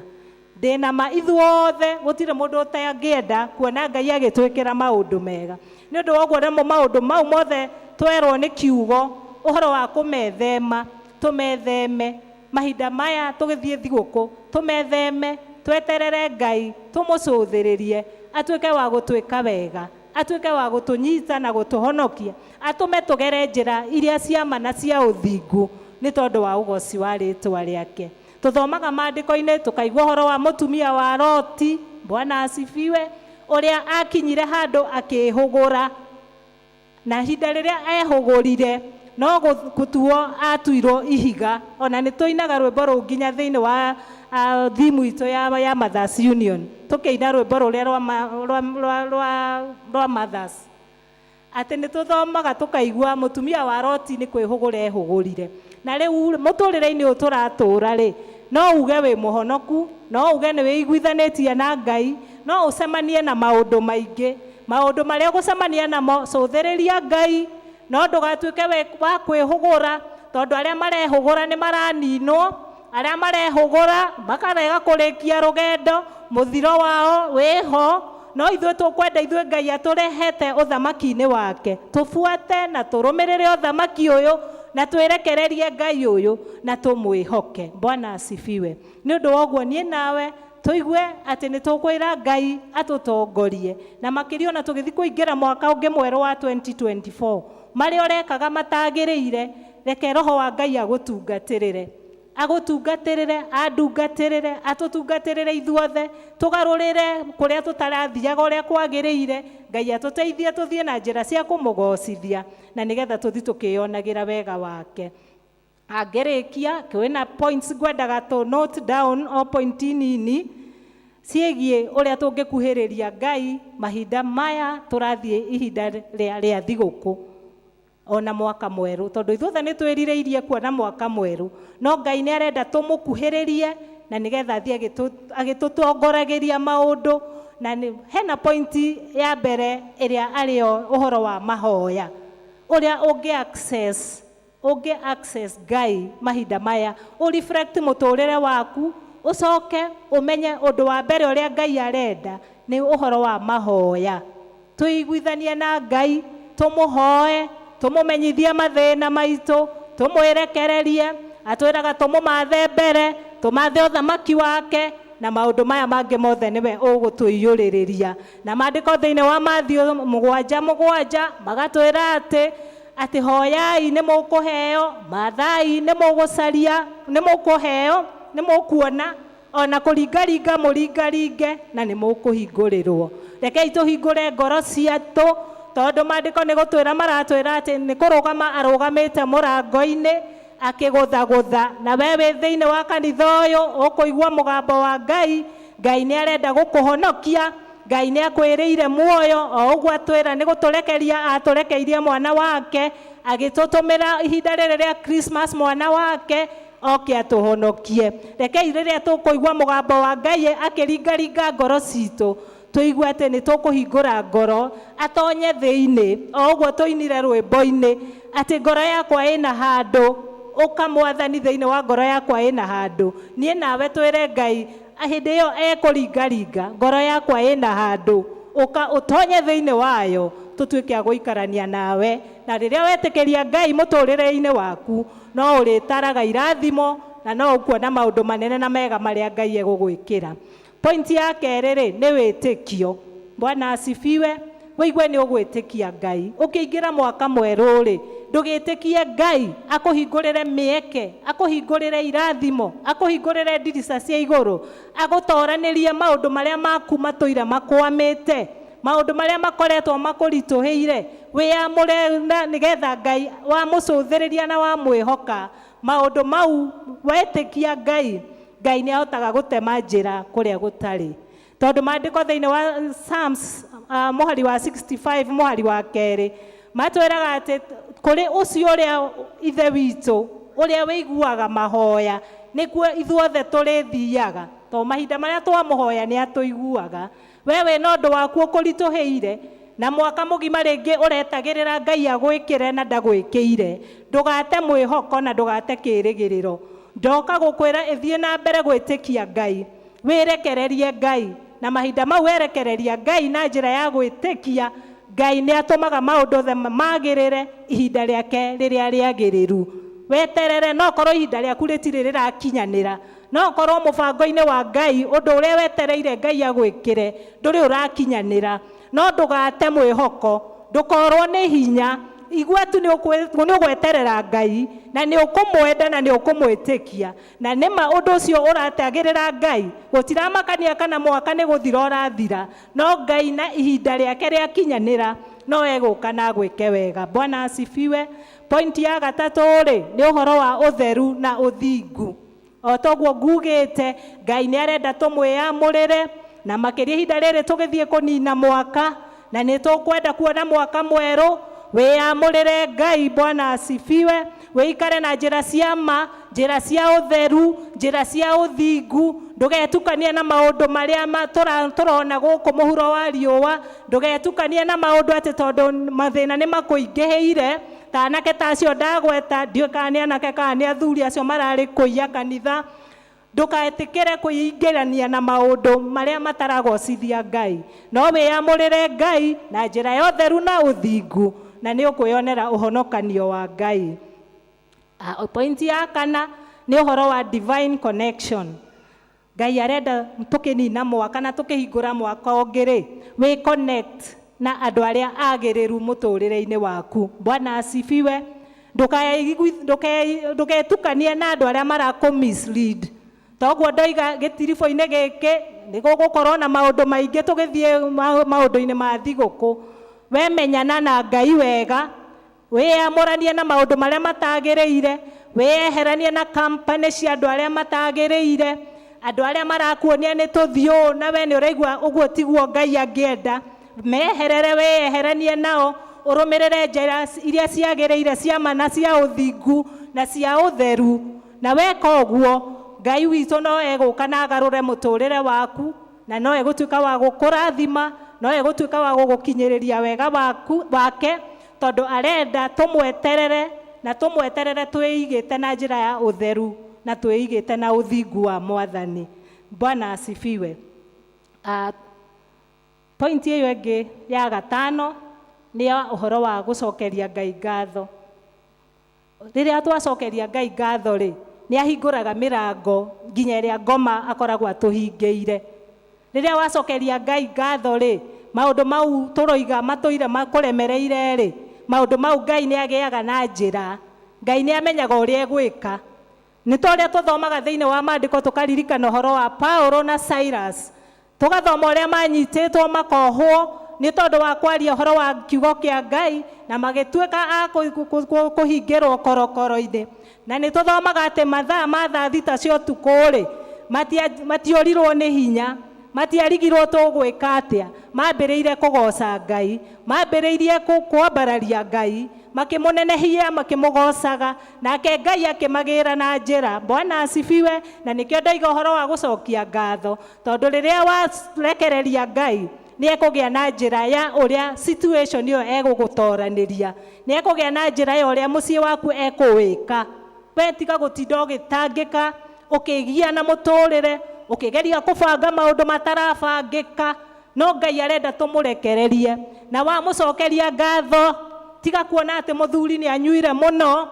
Ndĩna ma ithuothe gũtirĩ mũndũ ũtangĩenda kuona Ngai agĩtwĩkĩra maũndũ mega. Nĩ ũndũ wa ũguo namo maũndũ mau mothe twerwo nĩ kiugo ũhoro wa kũmethema, tũmetheme mahinda maya tũgĩthiĩ thigũkũ, tũmetheme, tweterere Ngai, tũmũcũthĩrĩrie atuĩke wa gũtwĩka wega, atuĩke wa gũtũnyita na gũtũhonokia, atũme tũgere njĩra iria cia ma na cia ũthingu nĩ tondũ wa ũgoci wa rĩtwa rĩake. Tũthomaga maandĩko-inĩ tũkaigua ũhoro wa mũtumia wa Loti, Bwana asifiwe, ũrĩa akinyire handũ akĩhũgũra, na ihinda rĩrĩa ehũgũrire no gũtuo atuirwo ihiga. Ona nĩ tũinaga rwĩmbo rũu nginya thĩinĩ wa thimu itũ ya Mothers Union, tũkĩina rwĩmbo rũrĩa rwa Mothers, atĩ nĩ tũthomaga tũkaigua mũtumia wa Loti nĩ kwĩhũgũra ehũgũrire. Na rĩu mũtũrĩre-inĩ ũyũ tũratũra rĩ, no uge wĩ mũhonoku, no uge nĩ wĩiguithanĩtie na Ngai, no ũcemanie na maũndũ maingĩ. Maũndũ marĩa ũgũcemania namo, cũthĩrĩria Ngai, no ndũgatuĩke wa kwĩhũgũra, tondũ arĩa marehũgũra nĩ maraninwo, arĩa marehũgũra makarega kũrĩkia rũgendo, mũthiro wao wĩho. No ithuĩ tũkwenda ithuĩ Ngai atũrehete ũthamaki-inĩ wake, tũbuate na tũrũmĩrĩre ũthamaki ũyũ, na twĩrekererie Ngai ũyũ na tũmwĩhoke. Bwana asifiwe. Nĩ ũndũ wa ũguo niĩ nawe tũigue atĩ nĩ tũkwĩra Ngai atũtongorie, na makĩria ona tũgĩthiĩ kũingĩra mwaka ũngĩ mwerũ wa 2024, marĩa ũrekaga matagĩrĩire, reke roho wa Ngai agũtungatĩrĩre, agũtungatĩrĩre, andungatĩrĩre, atũtungatĩrĩre ithuothe, tũgarũrĩre kũrĩa tũtarathiaga ũrĩa kwagĩrĩire. Ngai atũteithie tũthiĩ na njĩra cia kũmũgocithia, na nĩgetha tũthiĩ tũkĩyonagĩra wega wake. Angĩrĩkia, kwĩna points ngwendaga tũ note down, o point nini ciĩgiĩ ũrĩa tũngĩkuhĩrĩria Ngai mahinda maya tũrathiĩ ihinda rĩa thigũkũ ona mwaka mwerũ, tondũ ithuothe nĩ twĩrirĩirie kuona mwaka mwerũ, no Ngai nĩ arenda tũmũkuhĩrĩrie na nĩgetha athiĩ agĩtũtongoragĩria maũndũ. Na hena pointi ya mbere ĩrĩa arĩo ũhoro wa mahoya, ũrĩa ũngĩ access Ngai mahinda maya, ũ reflect mũtũrĩre waku, ũcoke ũmenye ũndũ wa mbere ũrĩa Ngai arenda nĩ ũhoro wa mahoya. Tũiguithanie na Ngai, tũmũhoe, tũmũmenyithie mathĩna maitũ, tũmwĩrekererie. Atwĩraga tũmũmathe mbere, tũmathe ũthamaki wake, na maũndũ maya mangĩ mothe nĩwe ũgũtũiyũrĩrĩria. Na maandĩko thĩinĩ wa Mathayo 7:7 magatwĩra atĩ hoyai nĩ mũkũheo, mathai nĩ mũgũcaria, nĩ mũkũheo, nĩ mũkuona, ona kũringaringa mũringaringe na nĩ mũkũhingũrĩrwo. Rekei tũhingũre ngoro ciatũ, tondũ maandĩko nĩ gũtwĩra maratwĩra atĩ nĩ kũrũgama arũgamĩte mũrango-inĩ akĩgũthagũtha. Na we wĩ thĩinĩ wa kanitha ũyũ ũkũigua mũgambo wa Ngai. Ngai nĩ arenda gũkũhonokia, Ngai nĩ akwĩrĩire muoyo, o ũguo atwĩra nĩ gũtũrekeria atũrekeirie mwana wake, agĩtũtũmĩra ihinda rĩrĩ rĩa Christmas mwana wake oke atũhonokie. Rekei rĩrĩa tũkũigua mũgambo wa Ngai akĩringaringa ngoro citũ, tũigue atĩ nĩ tũkũhingũra ngoro atonye thĩinĩ, o ũguo tũinire rwĩmbo-inĩ atĩ ngoro yakwa ĩna handũ, ũka Mwathani thĩinĩ wa ngoro yakwa ĩna handũ. Niĩ nawe twĩre Ngai hĩndĩ ĩyo ekũringaringa ngoro yakwa ĩna handũ, ũka ũtonye thĩinĩ wayo, tũtuĩke a gũikarania nawe. Na rĩrĩa wetĩkĩria Ngai mũtũrĩre-inĩ waku, no ũrĩtaraga irathimo na no ũkuona maũndũ manene na mega marĩa Ngai egũgwĩkĩra. Point ya kerĩ rĩ, nĩ wĩtĩkio. Bwana asifiwe. Wĩigue nĩ ũgwĩtĩkia Ngai. Ũkĩingĩra mwaka mwerũ rĩ, ndũgĩtĩkie Ngai akũhingũrĩre mĩeke, akũhingũrĩre irathimo, akũhingũrĩre ndirica cia igũrũ, agũtoranĩrie maũndũ marĩa maku matũire makwamĩte. Maũndũ marĩa makoretwo makũritũhĩire, wĩyamũre na nĩgetha Ngai wamũcũthĩrĩria na wamwĩhoka maũndũ mau, wetĩkia Ngai, Ngai nĩ ahotaga gũtema njĩra kũrĩa gũtarĩ. Tondũ maandĩko thĩinĩ wa Psalms mũhari wa 65 mũhari wa kerĩ matwĩraga atĩ kũrĩ ũcio ũrĩa Ithe witũ ũrĩa wĩiguaga mahoya nĩkuo ithuothe tũrĩthiaga, tondũ mahinda marĩa twamũhoya nĩ atũiguaga. We wĩna ũndũ waku ũkũritũhĩire na mwaka mũgima rĩngĩ ũretagĩrĩra Ngai agwĩkĩre na ndagwĩkĩire, ndũgate mwĩhoko na ndũgate kĩrĩgĩrĩro. Ndoka gũkwĩra ĩthiĩ na mbere gwĩtĩkia Ngai, wĩrekererie Ngai, na mahinda mau werekereria Ngai na njĩra ya gwĩtĩkia Ngai nĩ atũmaga maũndũ othe magĩrĩre ihinda rĩake rĩrĩa rĩagĩrĩru. Weterere, no korwo ihinda rĩaku rĩtirĩ rĩrakinyanĩra, no korwo mũbango-inĩ wa Ngai ũndũ ũrĩa wetereire Ngai agwĩkĩre ndũrĩ ũrakinyanĩra, no ndũgate mwĩhoko, ndũkorwo nĩ hinya. Igua tu nĩ ũgweterera Ngai na nĩ ũkũmwenda na nĩ ũkũmwĩtĩkia, na nĩma ũndũ ũcio ũratagĩrĩra Ngai gũtiramakania kana mwaka nĩ gũthira ũrathira, no Ngai na ihinda rĩake rĩakinyanĩra no egũka na agwĩke wega. Bwana asifiwe. Point ya gatatũ rĩ, nĩ ũhoro wa ũtheru na ũthingu. O toguo ngugĩte, Ngai nĩ arenda tũmwĩyamũrĩre, na makĩria ihinda rĩrĩ tũgĩthiĩ kũnina mwaka na nĩ tũkwenda kuona mwaka mwerũ. Wĩyamũrĩre Ngai. Bwana asifiwe. Wĩikare na njĩra cia ma, njĩra cia ũtheru, njĩra cia ũthingu. Ndũgetukanie na maũndũ marĩa tũrona gũkũ mũhuro wa riũa. Ndũgetukanie na maũndũ atĩ tondũ mathĩna nĩ makũingĩhĩire. Ta anake ta acio ndagweta, ndiũĩ kana nĩ anake kana nĩ athuri acio mararĩ kũiya kanitha. Ndũkaĩtĩkĩre kwĩingĩrania na maũndũ marĩa mataragocithia Ngai, no wĩyamũrĩre Ngai na njĩra ya ũtheru na ũthingu, na nĩ ũkwĩyonera ũhonokanio wa Ngai. Point ya kana nĩ ũhoro wa divine connection. Ngai arenda tũkĩnina mwaka na tũkĩhingũra mwaka ũngĩ rĩ, wĩ connect na andũ arĩa agĩrĩru mũtũrĩre-inĩ waku. Bwana asifiwe. Ndũgetukanie na andũ arĩa marakũ mislead. Toguo ndoiga gĩtiribũ-inĩ gĩkĩ nĩ gũgũkorwo na maũndũ maingĩ tũgĩthiĩ maũndũ-inĩ ma thigũkũ. We menyana na Ngai wega, wĩyamũranie na maũndũ marĩa matagĩrĩire, wĩyeheranie na company cia andũ arĩa matagĩrĩire, andũ arĩa marakuonia nĩ tũthiĩ ũũ na we nĩ ũraigua ũguo tiguo Ngai angĩenda. Meherere, wĩyeheranie nao, ũrũmĩrĩre njĩra iria ciagĩrĩire cia ma na cia ũthingu na cia ũtheru. Na weka ũguo, Ngai witũ no egũka na agarũre mũtũrĩre waku, na no egũtuĩka wa gũkũrathima, no egũtuĩka wa gũgũkinyĩrĩria wega waku wake, tondũ arenda tũmweterere na tũmweterere twĩigĩte na njĩra ya ũtheru na twĩigĩte na ũthingu wa Mwathani. Bwana asifiwe. Point ĩyo ĩngĩ ya gatano nĩ ya ũhoro wa gũcokeria Ngai ngatho. Rĩrĩa twacokeria Ngai ngatho rĩ, nĩ ahingũraga mĩrango nginya ĩrĩa ngoma akoragwo atũhingĩire. Rĩrĩa wacokeria Ngai ngatho rĩ, maũndũ mau tũroiga matũire makũremereire rĩ, maũndũ mau Ngai nĩ agĩaga na njĩra. Ngai nĩ amenyaga ũrĩa egwĩka. Nĩ ta ũrĩa tũthomaga thĩinĩ wa maandĩko tũkaririkana ũhoro wa Paulo na Silas. Tũgathoma ũrĩa manyitĩtwo makohwo nĩ tondũ wa kwaria ũhoro wa kiugo kĩa Ngai na magĩtuĩka a kũhingĩrwo korokoro-inĩ. Na nĩ tũthomaga atĩ mathaa ma thaa thita cia ũtukũ rĩ, matiũrirwo nĩ hinya, matiarigirwo tũgwĩka atĩa. Mambĩrĩirie kũgoca Ngai, mambĩrĩirie kwambararia Ngai, makĩmũnenehia, makĩmũgocaga, nake Ngai akĩmagĩra na njĩra. Bwana asifiwe. Na nĩkĩo ndoiga ũhoro wa gũcokia ngatho, tondũ rĩrĩa warekereria Ngai nĩ ekũgĩa na njĩra ya ũrĩa situation ĩyo egũgũtoranĩria, nĩ ekũgĩa na njĩra ya ũrĩa mũciĩ waku ekũwĩka. We tiga gũtinda ũgĩtangĩka, ũkĩgia na mũtũrĩre, ũkĩgeria kũbanga maũndũ matarabangĩka, no Ngai arenda tũmũrekererie. Na wamũcokeria ngatho, tiga kuona atĩ mũthuri nĩ anyuire mũno,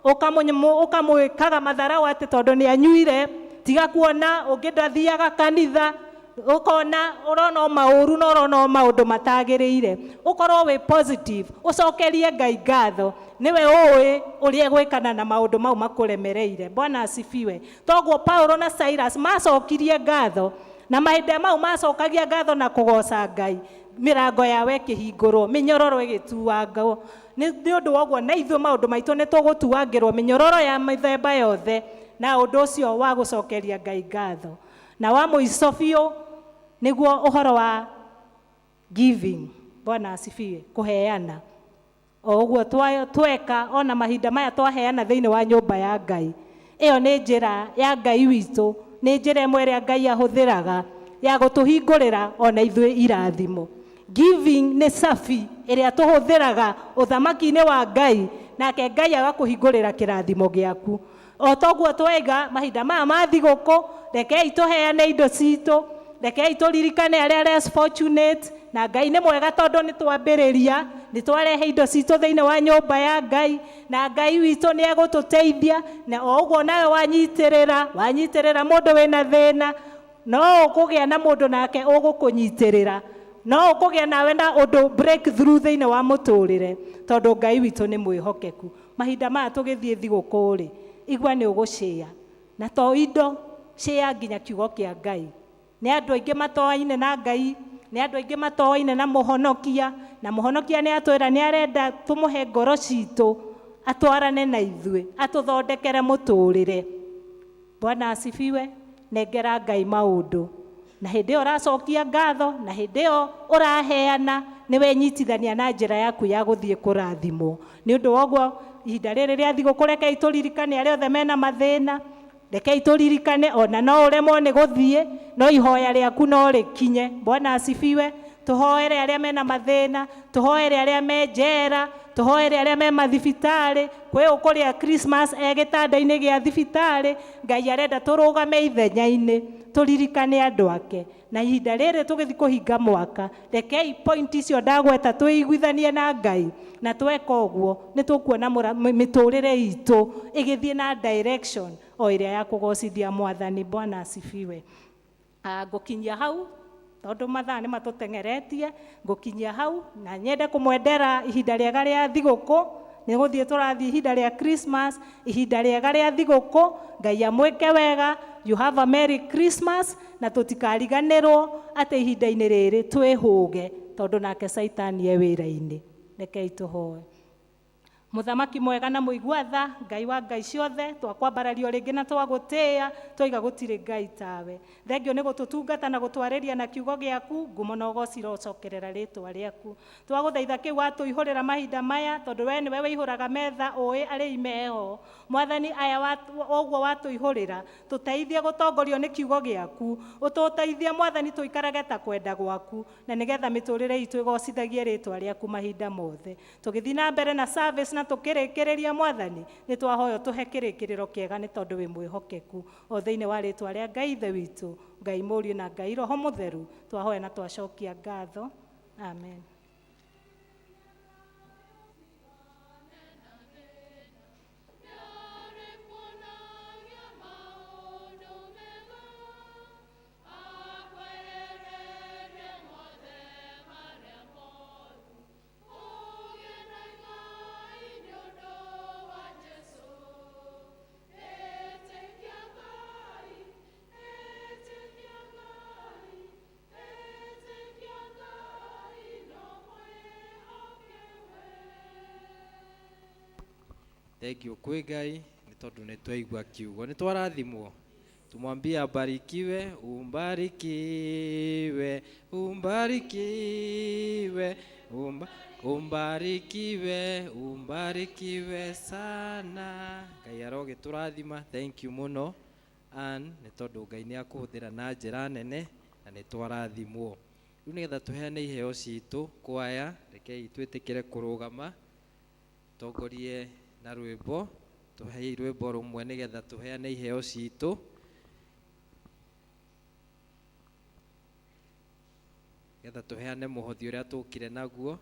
ũkamwĩkaga matharau atĩ tondũ nĩ anyuire. Tiga kuona ũngĩ ndathiaga kanitha, ũkona ũrona o maũru na ũrona o maũndũ matagĩrĩire. Ũkorwo wĩ positive, ũcokerie Ngai ngatho, nĩwe ũĩ ũrĩa egwĩkana na maũndũ mau makũremereire. Bwana asifiwe. Toguo Paulo na Silas macokirie ngatho, na mahinda mau macokagia ngatho na kũgoca Ngai. Mĩrango yawe ĩkĩhingũrwo, mĩnyororo ĩgĩtuangwo. Nĩ ũndũ wa ũguo na ithuĩ maũndũ maitũ nĩ tũgũtuangĩrwo mĩnyororo ya mĩthemba yothe, na ũndũ ũcio wa gũcokeria Ngai ngatho. Na wa mũico biũ nĩguo ũhoro wa giving. Bwana asifiwe. Kũheana o ũguo tweka ona mahinda maya twaheana thĩinĩ wa nyũmba ya Ngai, ĩyo nĩ njĩra ya Ngai witũ, nĩ njĩra ĩmwe ĩrĩa Ngai ahũthĩraga ya gũtũhingũrĩra ona ithuĩ irathimo. Giving nĩ cabi ĩrĩa tũhũthĩraga ũthamaki-inĩ wa Ngai, nake Ngai agakũhingũrĩra kĩrathimo gĩaku. O toguo twaiga mahinda maya ma thigũkũ, rekei tũheane indo citũ, rekei tũririkane arĩa less fortunate. Na Ngai nĩ mwega tondũ nĩ twambĩrĩria, nĩ twarehe indo citũ thĩinĩ wa nyũmba ya Ngai, na Ngai witũ nĩ egũtũteithia. Na o ũguo nawe wanyitĩrĩra, wanyitĩrĩra mũndũ wĩna thĩna, no ũkũgĩa na mũndũ nake ũgũkũnyitĩrĩra, no ũkũgĩa nawe na ũndũ breakthrough thĩinĩ wa mũtũrĩre, tondũ Ngai witũ nĩ mwĩhokeku. Mahinda maya tũgĩthiĩ thigũkũ rĩ, igua nĩ ũgũcĩa, na to indo, cĩa nginya kiugo kĩa Ngai. Nĩ andũ aingĩ matoaine na Ngai, nĩ andũ aingĩ matoaine na Mũhonokia, na Mũhonokia nĩ atwĩra nĩ arenda tũmũhe ngoro citũ, atwarane na ithuĩ, atũthondekere mũtũrĩre. Bwana asifiwe. Nengera Ngai maũndũ, na hĩndĩ ĩyo ũracokia ngatho, na hĩndĩ ĩyo ũraheana, nĩ wenyitithania na njĩra yaku ya gũthiĩ kũrathimwo. Nĩ ũndũ wa ũguo ihinda rĩrĩ rĩa thigũkũ, rekei tũririkane arĩa othe mena mathĩna, rekei tũririkane ona no ũremwo nĩ gũthiĩ, no ihoya rĩaku no rĩkinye. Bwana asifiwe. Tũhoere arĩa mena mathĩna, tũhoere arĩa me njera, tũhoere arĩa me mathibitarĩ. Kwĩ ũkũrĩa Christmas e gĩtanda-inĩ gĩa thibitarĩ. Ngai arenda tũrũgame ithenya-inĩ, tũririkane andũ ake. Na ihinda rĩrĩ tũgĩthiĩ kũhinga mwaka, rekei point icio ndagweta twĩiguithanie na Ngai, na tweka ũguo nĩ tũkuona mĩtũrĩre itũ ĩgĩthiĩ na direction o ĩrĩa ya kũgocithia Mwathani. Bwana asifiwe. Ngũkinyia hau tondũ mathaa nĩ matũteng'eretie. Ngũkinyia hau na nyende kũmwendera ihinda rĩega rĩa thigũkũ. Nĩ gũthiĩ tũrathiĩ ihinda rĩa Christmas, ihinda rĩega rĩa thigũkũ. Ngai amwĩke wega. You have a Merry Christmas, na tũtikariganĩrwo atĩ ihinda-inĩ rĩrĩ twĩhũge, tondũ nake Caitani e wĩra-inĩ. Rekei tũhoe. Mũthamaki mwega na mũigua tha, Ngai wa ngai ciothe, twakwambarario rĩngĩ na twagũtĩĩa, twaiga gũtirĩ Ngai tawe. Thengio nĩ gũtũtungata na gũtwarĩria na kiugo gĩaku. Ngumo na ũgoci irocokerera rĩtwa rĩaku. Twagũthaitha kĩu watũihũrĩra mahinda maya, tondũ we nĩwe wĩihũraga metha ũĩ arĩi meho. Mwathani, aya ũguo watũihũrĩra, tũteithie gũtongorio nĩ kiugo gĩaku, ũtũteithie Mwathani tũikarage ta kwenda gwaku, na nĩgetha mĩtũrĩre itũ ĩgocithagie rĩtwa rĩaku mahinda mothe. Tũgĩthiĩ na mbere na service na tũkĩrĩkĩrĩria, Mwathani, nĩ twahoya ũtũhe kĩrĩkĩrĩro kĩega, nĩ tondũ wĩ mwĩhokeku. O thĩinĩ wa rĩtwa rĩa Ngai Ithe witũ, Ngai Mũriũ na Ngai Roho Mũtheru, twahoya na twacokia ngatho. Amen. Thank you kwĩ Ngai nĩ tondũ nĩ twaigua kiugo, nĩ twarathimwo. Tumwambie abarikiwe, umbarikiwe, umbarikiwe, umbarikiwe, umbarikiwe sana. Ngai arogĩtũrathima. Thank you mũno Ann, nĩ tondũ Ngai nĩ akũhũthĩra na njĩra nene na nĩ twarathimwo. Rĩu nĩgetha tũheane iheo citũ kwaya, rekei twĩtĩkĩre kũrũgama, tongorie na rwĩmbo, tũhei rwĩmbo rũmwe nĩgetha tũheane iheo citũ. Nĩgetha tũheane mũhothi ũrĩa tũkire naguo.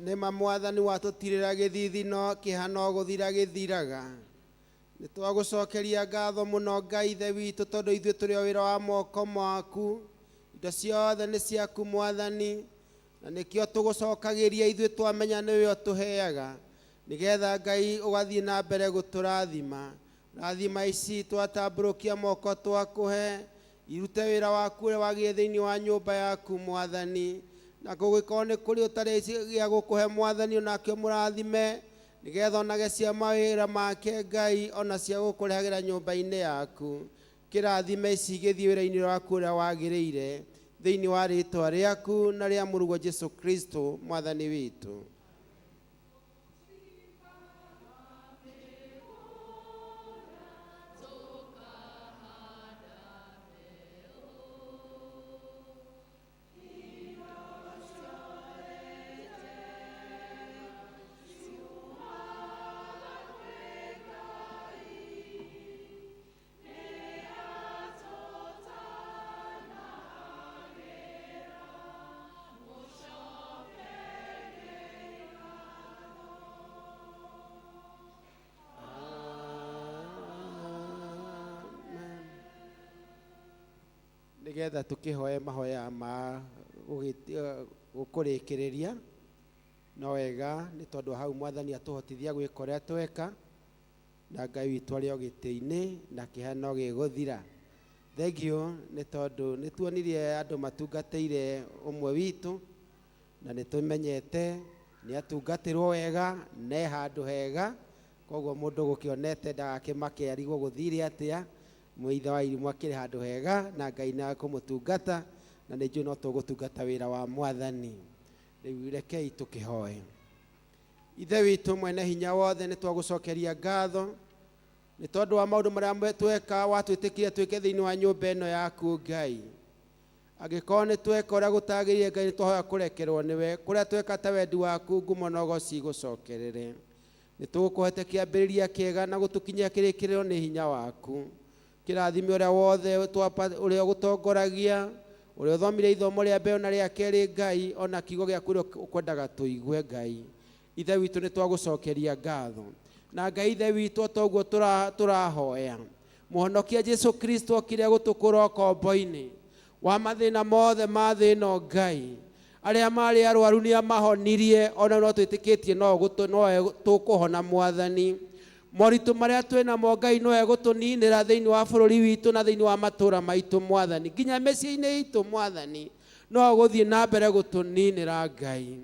Nĩma Mwathani watũtirĩra gĩthithi no kĩeha no gũthira gĩthiraga. Nĩ twagũcokeria ngatho mũno Ngai Ithe witũ, tondũ ithuĩ tũrĩ o wĩra wa moko maku. Indo ciothe nĩ ciaku Mwathani, na nĩkĩo tũgũcokagĩria ithuĩ twamenya nĩwe ũtũheaga, nĩgetha Ngai ũgathiĩ na mbere gũtũrathima. Rathima ici twatambũrũkia moko twakũhe, irute wĩra waku ũrĩa wagĩrĩire thĩinĩ wa nyũmba yaku Mwathani. Na kũngĩkorwo nĩ kũrĩ ũtarĩ gĩa gũkũhe Mwathani, onake ũmũrathime, nĩgetha onage cia mawĩra make Ngai, ona cia gũkũrehagĩra nyũmba-inĩ yaku. Kĩrathime ici igĩthiĩ wĩra-inĩ waku ũrĩa wagĩrĩire, thĩinĩ wa rĩtwa rĩaku na rĩa Mũrũguo Jesu Kristo Mwathani witũ. Nĩgetha tũkĩhoe mahoya ma gũkũrĩkĩrĩria, no wega nĩ tondũ hau Mwathani atũhotithia gwĩka ũrĩa tweka, na Ngai witũ arĩ o gĩtĩ-inĩ na kĩeha no gĩgũthira. Thengiũ nĩ tondũ nĩ tuonirie andũ matungatĩire ũmwe witũ, na nĩ tũmenyete nĩ atungatĩrwo wega na e handũ hega, koguo mũndũ gũkĩonete ndagakĩmake arigwo gũthire atĩa. Mũithe wa irimũ akĩrĩ handũ hega na Ngai nĩ akũmũtungata, na nĩ njũĩ no tũgũtungata wĩra wa Mwathani. Rĩu rekei tũkĩhoe. Ithe witũ mwene hinya wothe, nĩ twagũcokeria ngatho nĩ tondũ wa maũndũ marĩa tweka watwĩtĩkire twĩke thĩinĩ wa nyũmba ĩno yaku Ngai. Angĩkorwo nĩ tweka ũrĩa gũtagĩrĩire Ngai, nĩ twahoya kũrekerwo nĩwe. Kũrĩa tweka ta wendi waku, ngumo na ũgoci igũcokerere. Nĩ tũgũkũhete kĩambĩrĩria kĩega na gũtũkinyia kĩrĩkĩrĩro nĩ hinya waku. Kĩrathime ũrĩa wothe ũrĩa ũgũtongoragia, ũrĩa ũthomire ithomo rĩa mbere na rĩa kerĩ Ngai, ona kiugo gĩaku ũrĩa ũkwendaga tũigue Ngai. Ithe witũ nĩ twagũcokeria ngatho. Na Ngai Ithe witũ, o toguo tũrahoya, Mũhonokia Jesu Kristo okire gũtũkũra ũkombo-inĩ wa mathĩna mothe ma thĩ ĩno Ngai. Arĩa marĩ arwaru nĩ amahonirie, ona no twĩtĩkĩtie no tũkũhona Mwathani. Moritũ marĩa twĩnamo Ngai no egũtũninĩra thĩinĩ wa bũrũri witũ na thĩinĩ wa matũũra maitũ Mwathani, nginya mĩciĩ-inĩ itũ Mwathani, no gũthiĩ na mbere gũtũninĩra Ngai.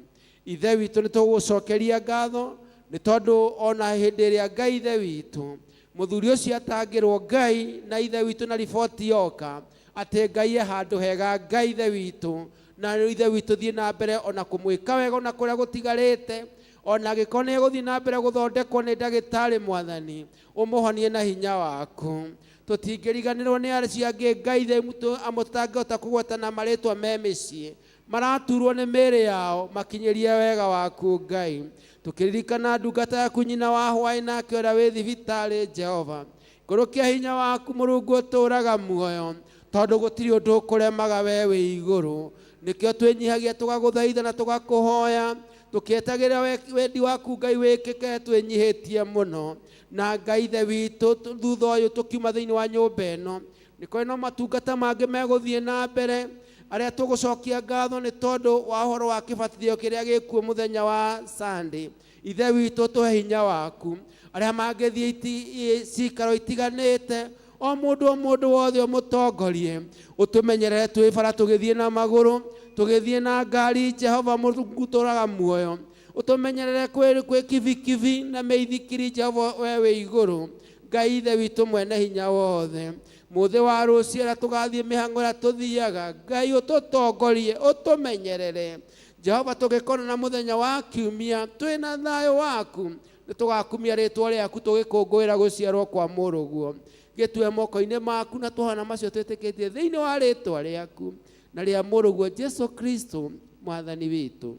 Ithe witũ nĩ tũgũcokeria ngatho nĩ tondũ ona hĩndĩ ĩrĩa Ngai Ithe witũ mũthuri ũcio atangĩrwo Ngai na Ithe witũ na riboti yoka atĩ Ngai e handũ hega Ngai Ithe witũ, na Ithe witũ thiĩ na mbere ona kũmwĩka wega ona kũrĩa gũtigarĩte, ona angĩkorwo nĩ egũthiĩ na mbere gũthondekwo nĩ ndagĩtarĩ Mwathani, ũmũhonie na hinya waku. Tũtingĩriganĩrwo nĩ acio angĩ Ngai Ithe witũ amwe tũtangĩhota kũgweta na marĩtwa me mĩciĩ, maraturwo nĩ mĩĩrĩ yao, makinyĩrie wega waku Ngai. Tũkĩririkana ndungata yaku nyina wa hwaĩ nake ũrĩa wĩ thibitarĩ Jehova, ikũrũkia hinya waku Mũrungu ũtũũraga muoyo, tondũ gũtirĩ ũndũ ũkũremaga we wĩ igũrũ. Nĩkĩo twĩnyihagia tũgagũthaitha na tũgakũhoya, tũkĩetagĩrĩra wendi waku Ngai wĩkĩke twĩnyihĩtie mũno. Na Ngai Ithe witũ, thutha ũyũ tũkiuma thĩinĩ wa nyũmba ĩno, nĩ kũrĩ no matungata mangĩ megũthiĩ na mbere, arĩa tũgũcokia ngatho nĩ tondũ wa ũhoro wa kĩbatithio kĩrĩa gĩkuo mũthenya wa Sunday. Ithe witũ tũhe hinya waku, arĩa mangĩthiĩ cikaro itiganĩte, o mũndũ o mũndũ wothe ũmũtongorie, ũtũmenyerere twĩ bara tũgĩthiĩ na magũrũ, tũgĩthiĩ na ngari, Jehova Mũrungu tũraga muoyo, ũtũmenyerere kwĩ kibikibi na mĩithikiri, Jehova we wĩ igũrũ. Ngai Ithe witũ mwene hinya wothe, mũthĩ wa rũciũ arĩa tũgathiĩ mĩhang'o ĩrĩa tũthiaga, Ngai ũtũtongorie, ũtũmenyerere. Jehova tũgĩkona na mũthenya wa kiumia twĩna thayũ waku, nĩ tũgakumia rĩtwa rĩaku tũgĩkũngũĩra gũciarwo kwa mũrũguo. Gĩtue moko-inĩ maku na tũhana macio twĩtĩkĩtie thĩinĩ wa rĩtwa rĩaku na rĩa mũrũguo Jesu Kristo Mwathani witũ.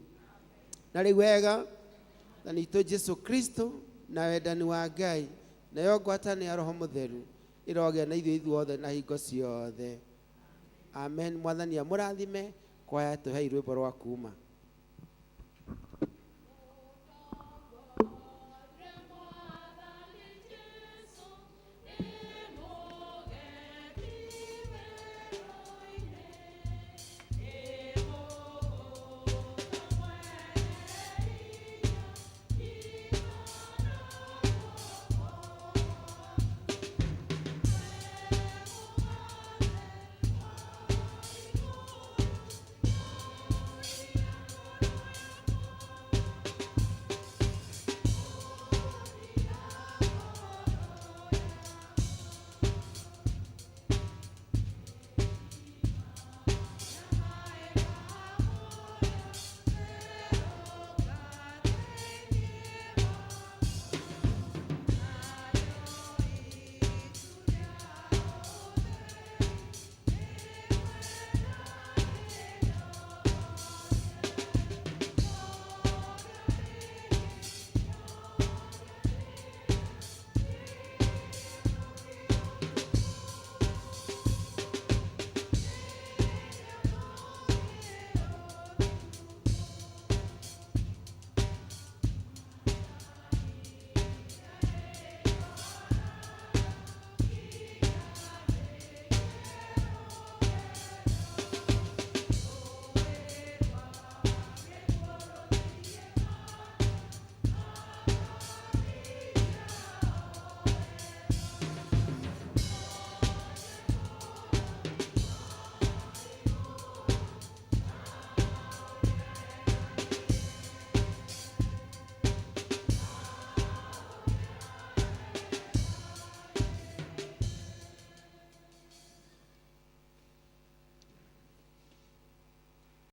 Na rĩu wega Mwathani witũ Jesu Kristo na wendani wa Ngai nayo ngwatanĩro ya Roho Mũtheru ĩrogĩa na ithuĩ ithuothe na hingo ciothe. Amen. Mwathani amũrathime. Kwaya tũhei rwĩmbo rwa kuma.